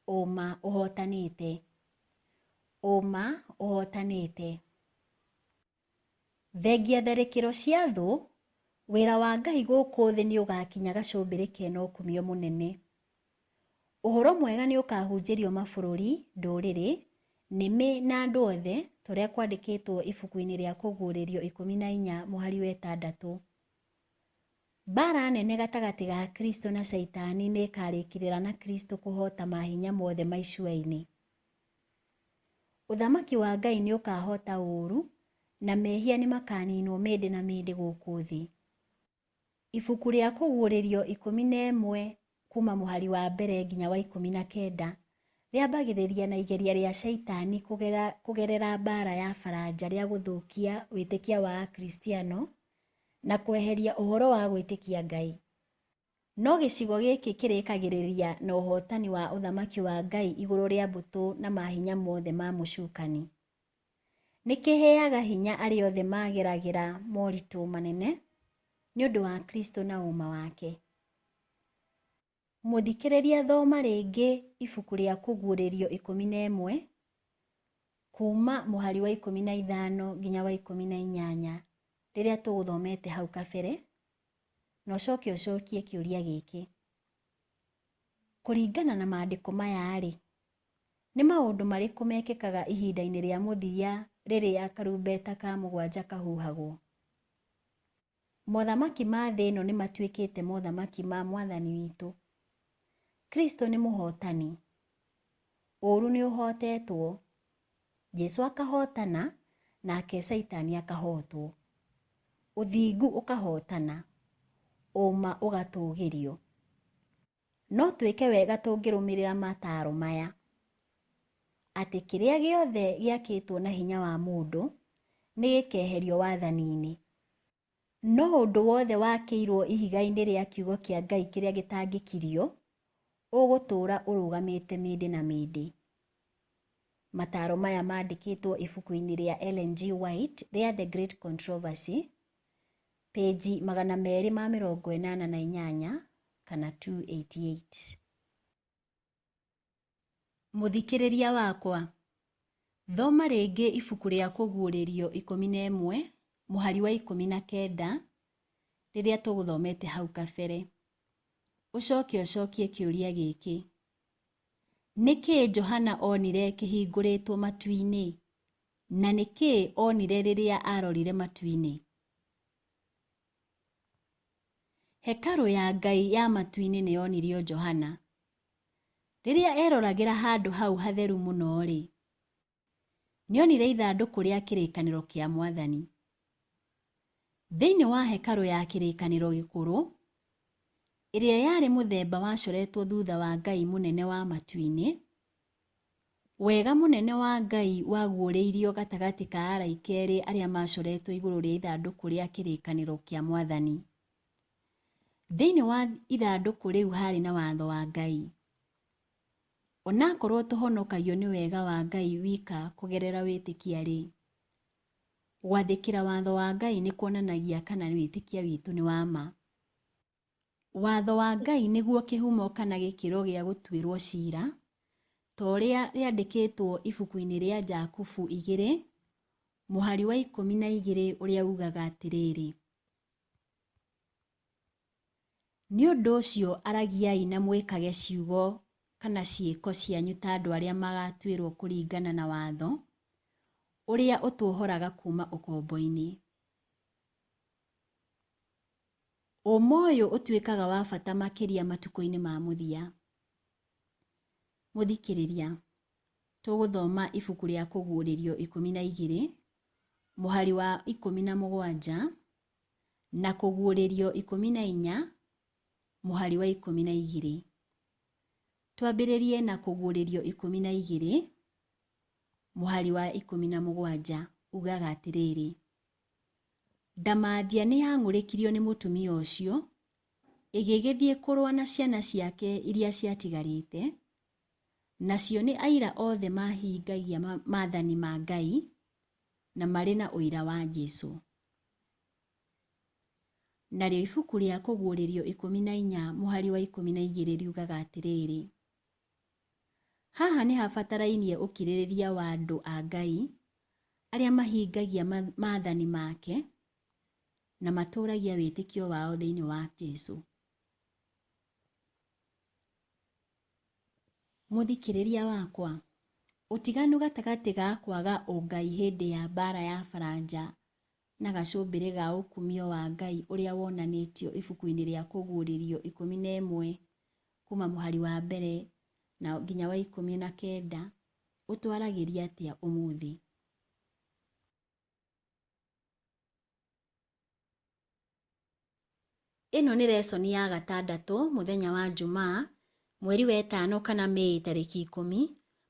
Speaker 2: Ũma ũhotanĩte. Ũma ũhotanĩte. Thengia tharĩkĩro cia thũ, wĩra wa Ngai gũkũ thĩ nĩ ũgakinya gacũmbĩrĩ kena ũkumio mũnene. Ũhoro mwega nĩ ũkahunjĩrio mabũrũri, ndũrĩrĩ, nĩmĩ na andũ othe, ta ũrĩa kwandĩkĩtwo ibuku-inĩ rĩa Kũguũrĩrio 14 mũhari wa 6. Mbaara nene gatagatĩ ga Kristo na Caitani nĩ ĩkarĩkĩrĩra na Kristo kũhoota mahinya mothe ma icua-inĩ. Ũthamaki wa Ngai nĩ ũkahoota ũũru, na mehia nĩ makaninwo mĩndĩ na mĩndĩ gũkũ thĩ. Ibuku rĩa Kũguũrĩrio 11 kuuma mũhari wa mbere nginya wa 19 rĩambagĩrĩria na igeria rĩa Caitani kũgerera mbaara ya Faranja rĩa gũthũkia wĩtĩkia wa Akristiano na kweheria ũhoro wa gwĩtĩkia Ngai. No gĩcigo gĩkĩ kĩrĩkagĩrĩria na ũhootani wa Ũthamaki wa Ngai igũrũ rĩa mbũtũ na mahinya mothe ma mũcukani. Nĩ kĩheaga hinya arĩa othe mageragĩra moritũ manene nĩ ũndũ wa Kristo na ũma wake. Mũthikĩrĩria thoma rĩngĩ ibuku rĩa Kũguũrĩrio 11 kuuma mũhari wa 15 nginya wa 18 rĩrĩa tũgũthomete hau kabere, na ũcoke ũcokie kĩũria gĩkĩ. Kũringana na maandĩko maya-rĩ, nĩ maũndũ marĩkũ mekĩkaga ihinda-inĩ rĩa mũthia rĩrĩa karumbeta ka mũgwanja kahuhagwo? Mothamaki ma thĩ ĩno nĩ matuĩkĩte mothamaki ma Mwathani witũ. Kristo nĩ mũhotani. Ũũru nĩ ũhotetwo. Jesu akahotana, nake Caitani akahotwo. Ũthingu ũkahotana. Ũma ũgatũgĩrio. No twĩke wega tũngĩrũmĩrĩra mataaro maya, atĩ kĩrĩa gĩothe gĩakĩtwo na hinya wa mũndũ nĩ gĩkeherio wathani-inĩ, no ũndũ wothe wakĩirwo ihiga-inĩ rĩa kiugo kĩa Ngai kĩrĩa gĩtangĩkirio, ũgũtũũra ũrũgamĩte mĩndĩ na mĩndĩ. Mataaro maya mandĩkĩtwo ibuku-inĩ rĩa Ellen G. White rĩa The Great Controversy, pĩnji 288 kana 288. Mũthikĩrĩria wakwa, thoma rĩngĩ ibuku rĩa Kũguũrĩrio 11 mũhari wa 19 rĩrĩa tũgũthomete hau kabere. Ũcoke ũcokie kĩũria gĩkĩ. Nĩ kĩĩ Johana onire kĩhingũrĩtwo matu-inĩ, na nĩ kĩĩ onire rĩrĩa aarorire matu-inĩ? Hekarũ ya Ngai ya matu-inĩ nĩ yonirio Johana. Rĩrĩa eeroragĩra handũ hau hatheru mũno-rĩ, nĩonire ithandũkũ rĩa kĩrĩkanĩro kĩa Mwathani. Thĩinĩ wa hekarũ ya kĩrĩkanĩro gĩkũrũ, ĩrĩa yarĩ mũthemba wacoretwo thutha wa Ngai mũnene wa matu-inĩ, wega mũnene wa Ngai waguũrĩirio gatagatĩ ka araika erĩ arĩa macoretwo igũrũ rĩa ithandũkũ rĩa kĩrĩkanĩro kĩa Mwathani. Thĩinĩ wa ithandũkũ rĩu harĩ na watho wa Ngai. Onakorwo tũhonokagio nĩ wega wa Ngai wika kũgerera wĩtĩkia-rĩ, gwathĩkĩra watho wa Ngai nĩ kuonanagia kana wĩtĩkia witũ nĩ wa ma. Watho wa Ngai nĩguo kĩhumo kana gĩkĩro gĩa gũtuĩrwo cira, ta ũrĩa rĩandĩkĩtwo ibuku-inĩ rĩa Jakubu 2, mũhari wa 12 ũrĩa ugaga atĩrĩrĩ, Nĩ ũndũ ũcio aragiai na mwĩkage ciugo kana ciĩko cianyu ta andũ arĩa magaatuĩrũo kũringana na watho ũrĩa ũtuohoraga kuuma ũkombo-inĩ. Ũũma ũyũ ũtuĩkaga wa bata makĩria matukũ-inĩ ma mũthia. Mũthikĩrĩria, tũgũthoma ibuku rĩa Kũguũrĩrio 12, mũhari wa 17, na Kũguũrĩrio 14, mũhari wa 12. Twambĩrĩrie na Kũguũrĩrio 12, mũhari wa 17, ugaga atĩrĩrĩ, Ndamathia nĩ yang'ũrĩkirio nĩ mũtumia ũcio, ĩgĩgĩthiĩ kũrũa na ciana ciake iria ciatigarĩte, nacio nĩ aira othe mahingagia maathani ma Ngai na marĩ na ũira wa Jesu. Narĩo ibuku rĩa Kũguũrĩrio 14 mũhari wa 12 riugaga atĩrĩrĩ, Haha nĩ habatarainie ũkirĩrĩria wa andũ a Ngai arĩa mahingagia maathani make na matũũragia wĩtĩkio wao thĩinĩ wa Jesu. Mũthikĩrĩria wakwa, ũtiganu gatagatĩ ga kwaga ũngai hĩndĩ ya mbaara ya Faranja na gacũmbĩrĩ ga ũkumio wa Ngai ũrĩa wonanĩtio ibuku-inĩ rĩa Kũguũrĩrio 11 kuma mũhari wa mbere na nginya wa 19 ũtwaragĩria atĩa ũmũthĩ? Ĩno nĩ resoni ya gatandatũ mũthenya wa Njumaa, mweri wa ĩtano kana Mĩĩ tarĩki 10,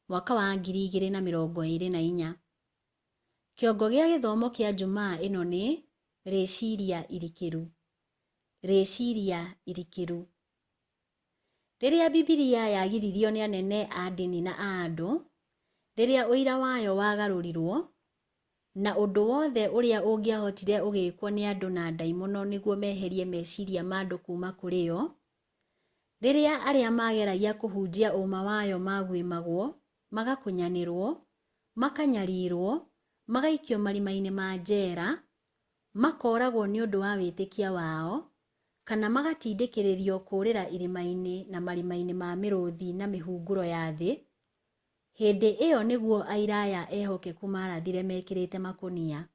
Speaker 2: mwaka wa 2024. Kĩongo gĩa gĩthomo kĩa Njumaa ĩno nĩ Rĩciria irikĩru. Rĩciria irikĩru. Rĩrĩa Bibilia yagiririo nĩ anene a ndini na a andũ, rĩrĩa ũira wayo wagarũrirũo, na ũndũ wothe ũrĩa ũngĩahotire ũgĩkwo nĩ andũ na ndaimono nĩguo meherie meciria ma andũ kuuma kũrĩ yo, rĩrĩa arĩa maageragia kũhunjia ũũma wayo maaguĩmagwo, magakunyanĩrũo, makanyarirũo, magaikio marima-inĩ ma njera, makooragwo nĩ ũndũ wa wĩtĩkia wao, kana magatindĩkĩrĩrio kũũrĩra irĩma-inĩ na marima-inĩ ma mĩrũthi na mĩhunguro ya thĩ, hĩndĩ ĩyo nĩguo aira aya ehokeku maarathire mekĩrĩte makũnia.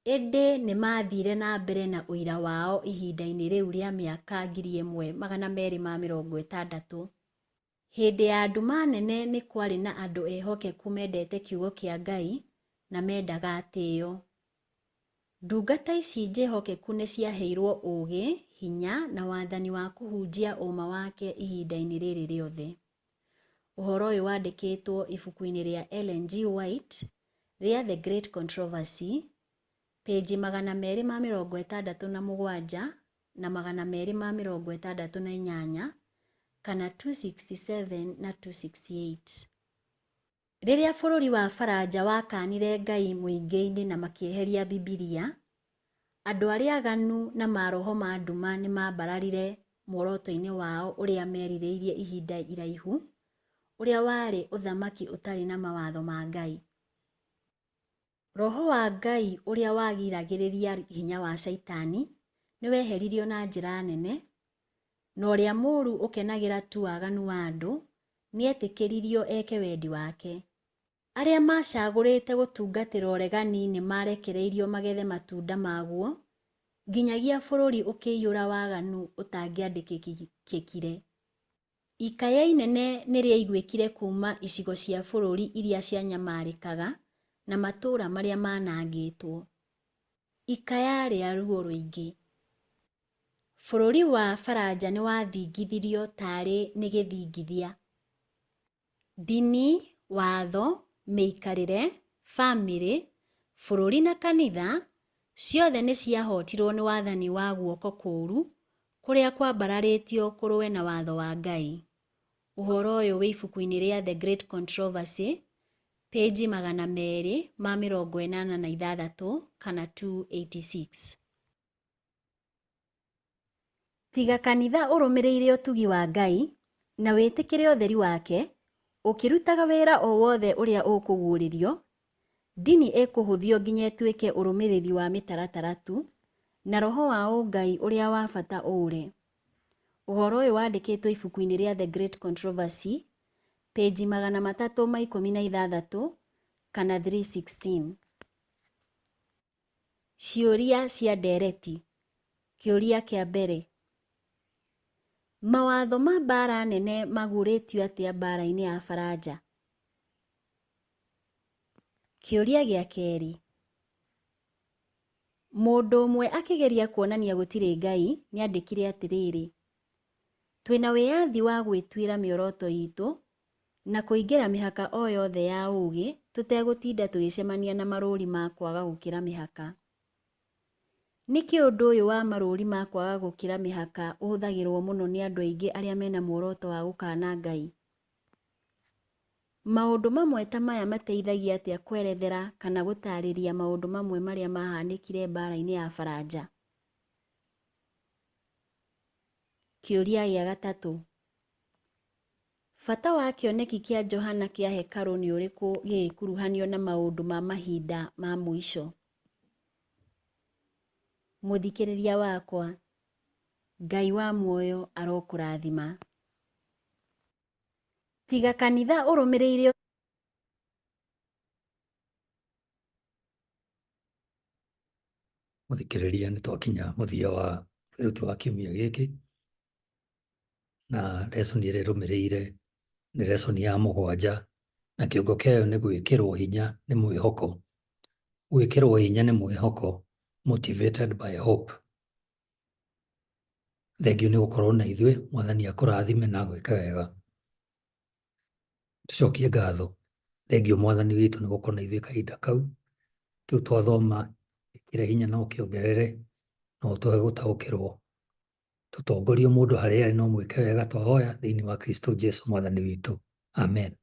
Speaker 2: Ĩndĩ nĩ maathiire na mbere na ũira wao ihinda-inĩ rĩu rĩa mĩaka 1260. Hĩndĩ ya nduma nene nĩ kwarĩ na andũ ehokeku mendete Kiugo kĩa Ngai na mendaga atĩo. Ndungata ici njĩhokeku nĩ ciaheirũo ũũgĩ, hinya, na wathani wa kũhunjia ũũma wake ihinda-inĩ rĩrĩ rĩothe. Ũhoro ũyũ wandĩkĩtwo ibuku-inĩ rĩa Ellen G. White rĩa The Great Controversy, pĩnji 267 na 268 kana 267 na 268. Rĩrĩa bũrũri wa Faranja wakaanire Ngai mũingĩ-inĩ na makĩeheria Bibilia, andũ arĩa aganu na maroho ma nduma nĩ maambararire muoroto-inĩ wao ũrĩa merirĩirie ihinda iraihu, ũrĩa warĩ ũthamaki ũtarĩ na mawatho ma Ngai. Roho wa Ngai ũrĩa wagiragĩrĩria hinya wa Shaitani nĩ weheririo na njĩra nene, na ũrĩa mũũru ũkenagĩra tu waganu wa andũ nĩ eetĩkĩririo eke wendi wake. Arĩa maacagũrĩte gũtungatĩra ũregani nĩ maarekereirio magethe matunda maguo, nginyagia bũrũri ũkĩiyũra waganu ũtangĩandĩkĩkire. Ikaya inene nĩ rĩaiguĩkire kuuma icigo cia bũrũri iria cianyamarĩkaga na matũũra marĩa maanangĩtwo. Ikaya rĩa ruo rũingĩ. Bũrũri wa Faranja nĩ wathingithirio taarĩ nĩ gĩthingithia. Ndini, watho, mĩikarĩre, famĩlĩ, bũrũri na kanitha, ciothe nĩ ciahootirũo nĩ wathani wa guoko kũũru kũrĩa kwambararĩtio kũrũe na watho wa Ngai. Ũhoro ũyũ wĩ ibuku-inĩ rĩa The Great Controversy, pĩnji 286 kana 286. Tiga kanitha ũrũmĩrĩire ũtugi wa Ngai, na wĩtĩkĩre ũtheri wake, ũkĩrutaga wĩra o wothe ũrĩa ũkũguũrĩrio, ndini ĩkũhũthio nginya ĩtuĩke ũrũmĩrĩri wa mĩtaratara tu, na roho wa ũngai ũrĩa wa bata ũũre. Ũhoro ũyũ wandĩkĩtwo ibuku-inĩ rĩa The Great Controversy, pĩnji 316 kana 316. Ciũria cia ndereti. Kĩũria kĩa mbere. Mawatho ma mbaara nene magurĩtio atĩa mbaara-inĩ ya Faranja? Kĩũria gĩa kerĩ. Mũndũ ũmwe akĩgeria kuonania gũtirĩ Ngai nĩandĩkire atĩrĩrĩ, Twĩna wĩyathi wa gwĩtuĩra mĩoroto itũ na kũingĩra mĩhaka o yothe ya ũũgĩ tũtegũtinda tũgĩcemania na marũũri ma kwaga gũkĩra mĩhaka. Nĩkĩ ũndũ ũyũ wa marũũri ma kwaga gũkĩra mĩhaka ũhũthagĩrũo mũno nĩ andũ aingĩ arĩa mena muoroto wa gũkaana Ngai? Maũndũ mamwe ta maya mateithagia atĩa kwerethera kana gũtaarĩria maũndũ mamwe marĩa mahanĩkire mbaara-inĩ ya Faranja? Kĩũria gĩa gatatũ. Bata wa kĩoneki kĩa Johana kĩa hekarũ nĩ ũrĩkũ gĩgĩkuruhanio na maũndũ ma mahinda ma mũico? Mũthikĩrĩria wakwa, Ngai wa muoyo arokũrathima. Tiga kanitha ũrũmĩrĩire
Speaker 1: Mũthikĩrĩria, nĩ twakinya mũthia wa wĩruti wa kiumia gĩkĩ, na lesson ĩrĩa ĩrũmĩrĩire nĩ lesson ya mũgwanja, na kĩongo kĩayo nĩ gwĩkĩrwo hinya nĩ mwĩhoko. Gwĩkĩrwo hinya nĩ mwĩhoko, motivated by hope. Thengiũ nĩ gũkorwo na ithuĩ, Mwathani akũrathime na agwĩke wega. Tũcokie ngatho. Thengiũ Mwathani witũ nĩ gũkorwo na ithuĩ kahinda kau. Kĩu twathoma ĩkĩre hinya na ũkĩongerere na ũtũhe gũtaũkĩrwo. Tũtongorie mũndũ harĩa arĩ na ũmwĩke wega twahoya thĩinĩ wa Kristo Jesu Mwathani witũ. Amen.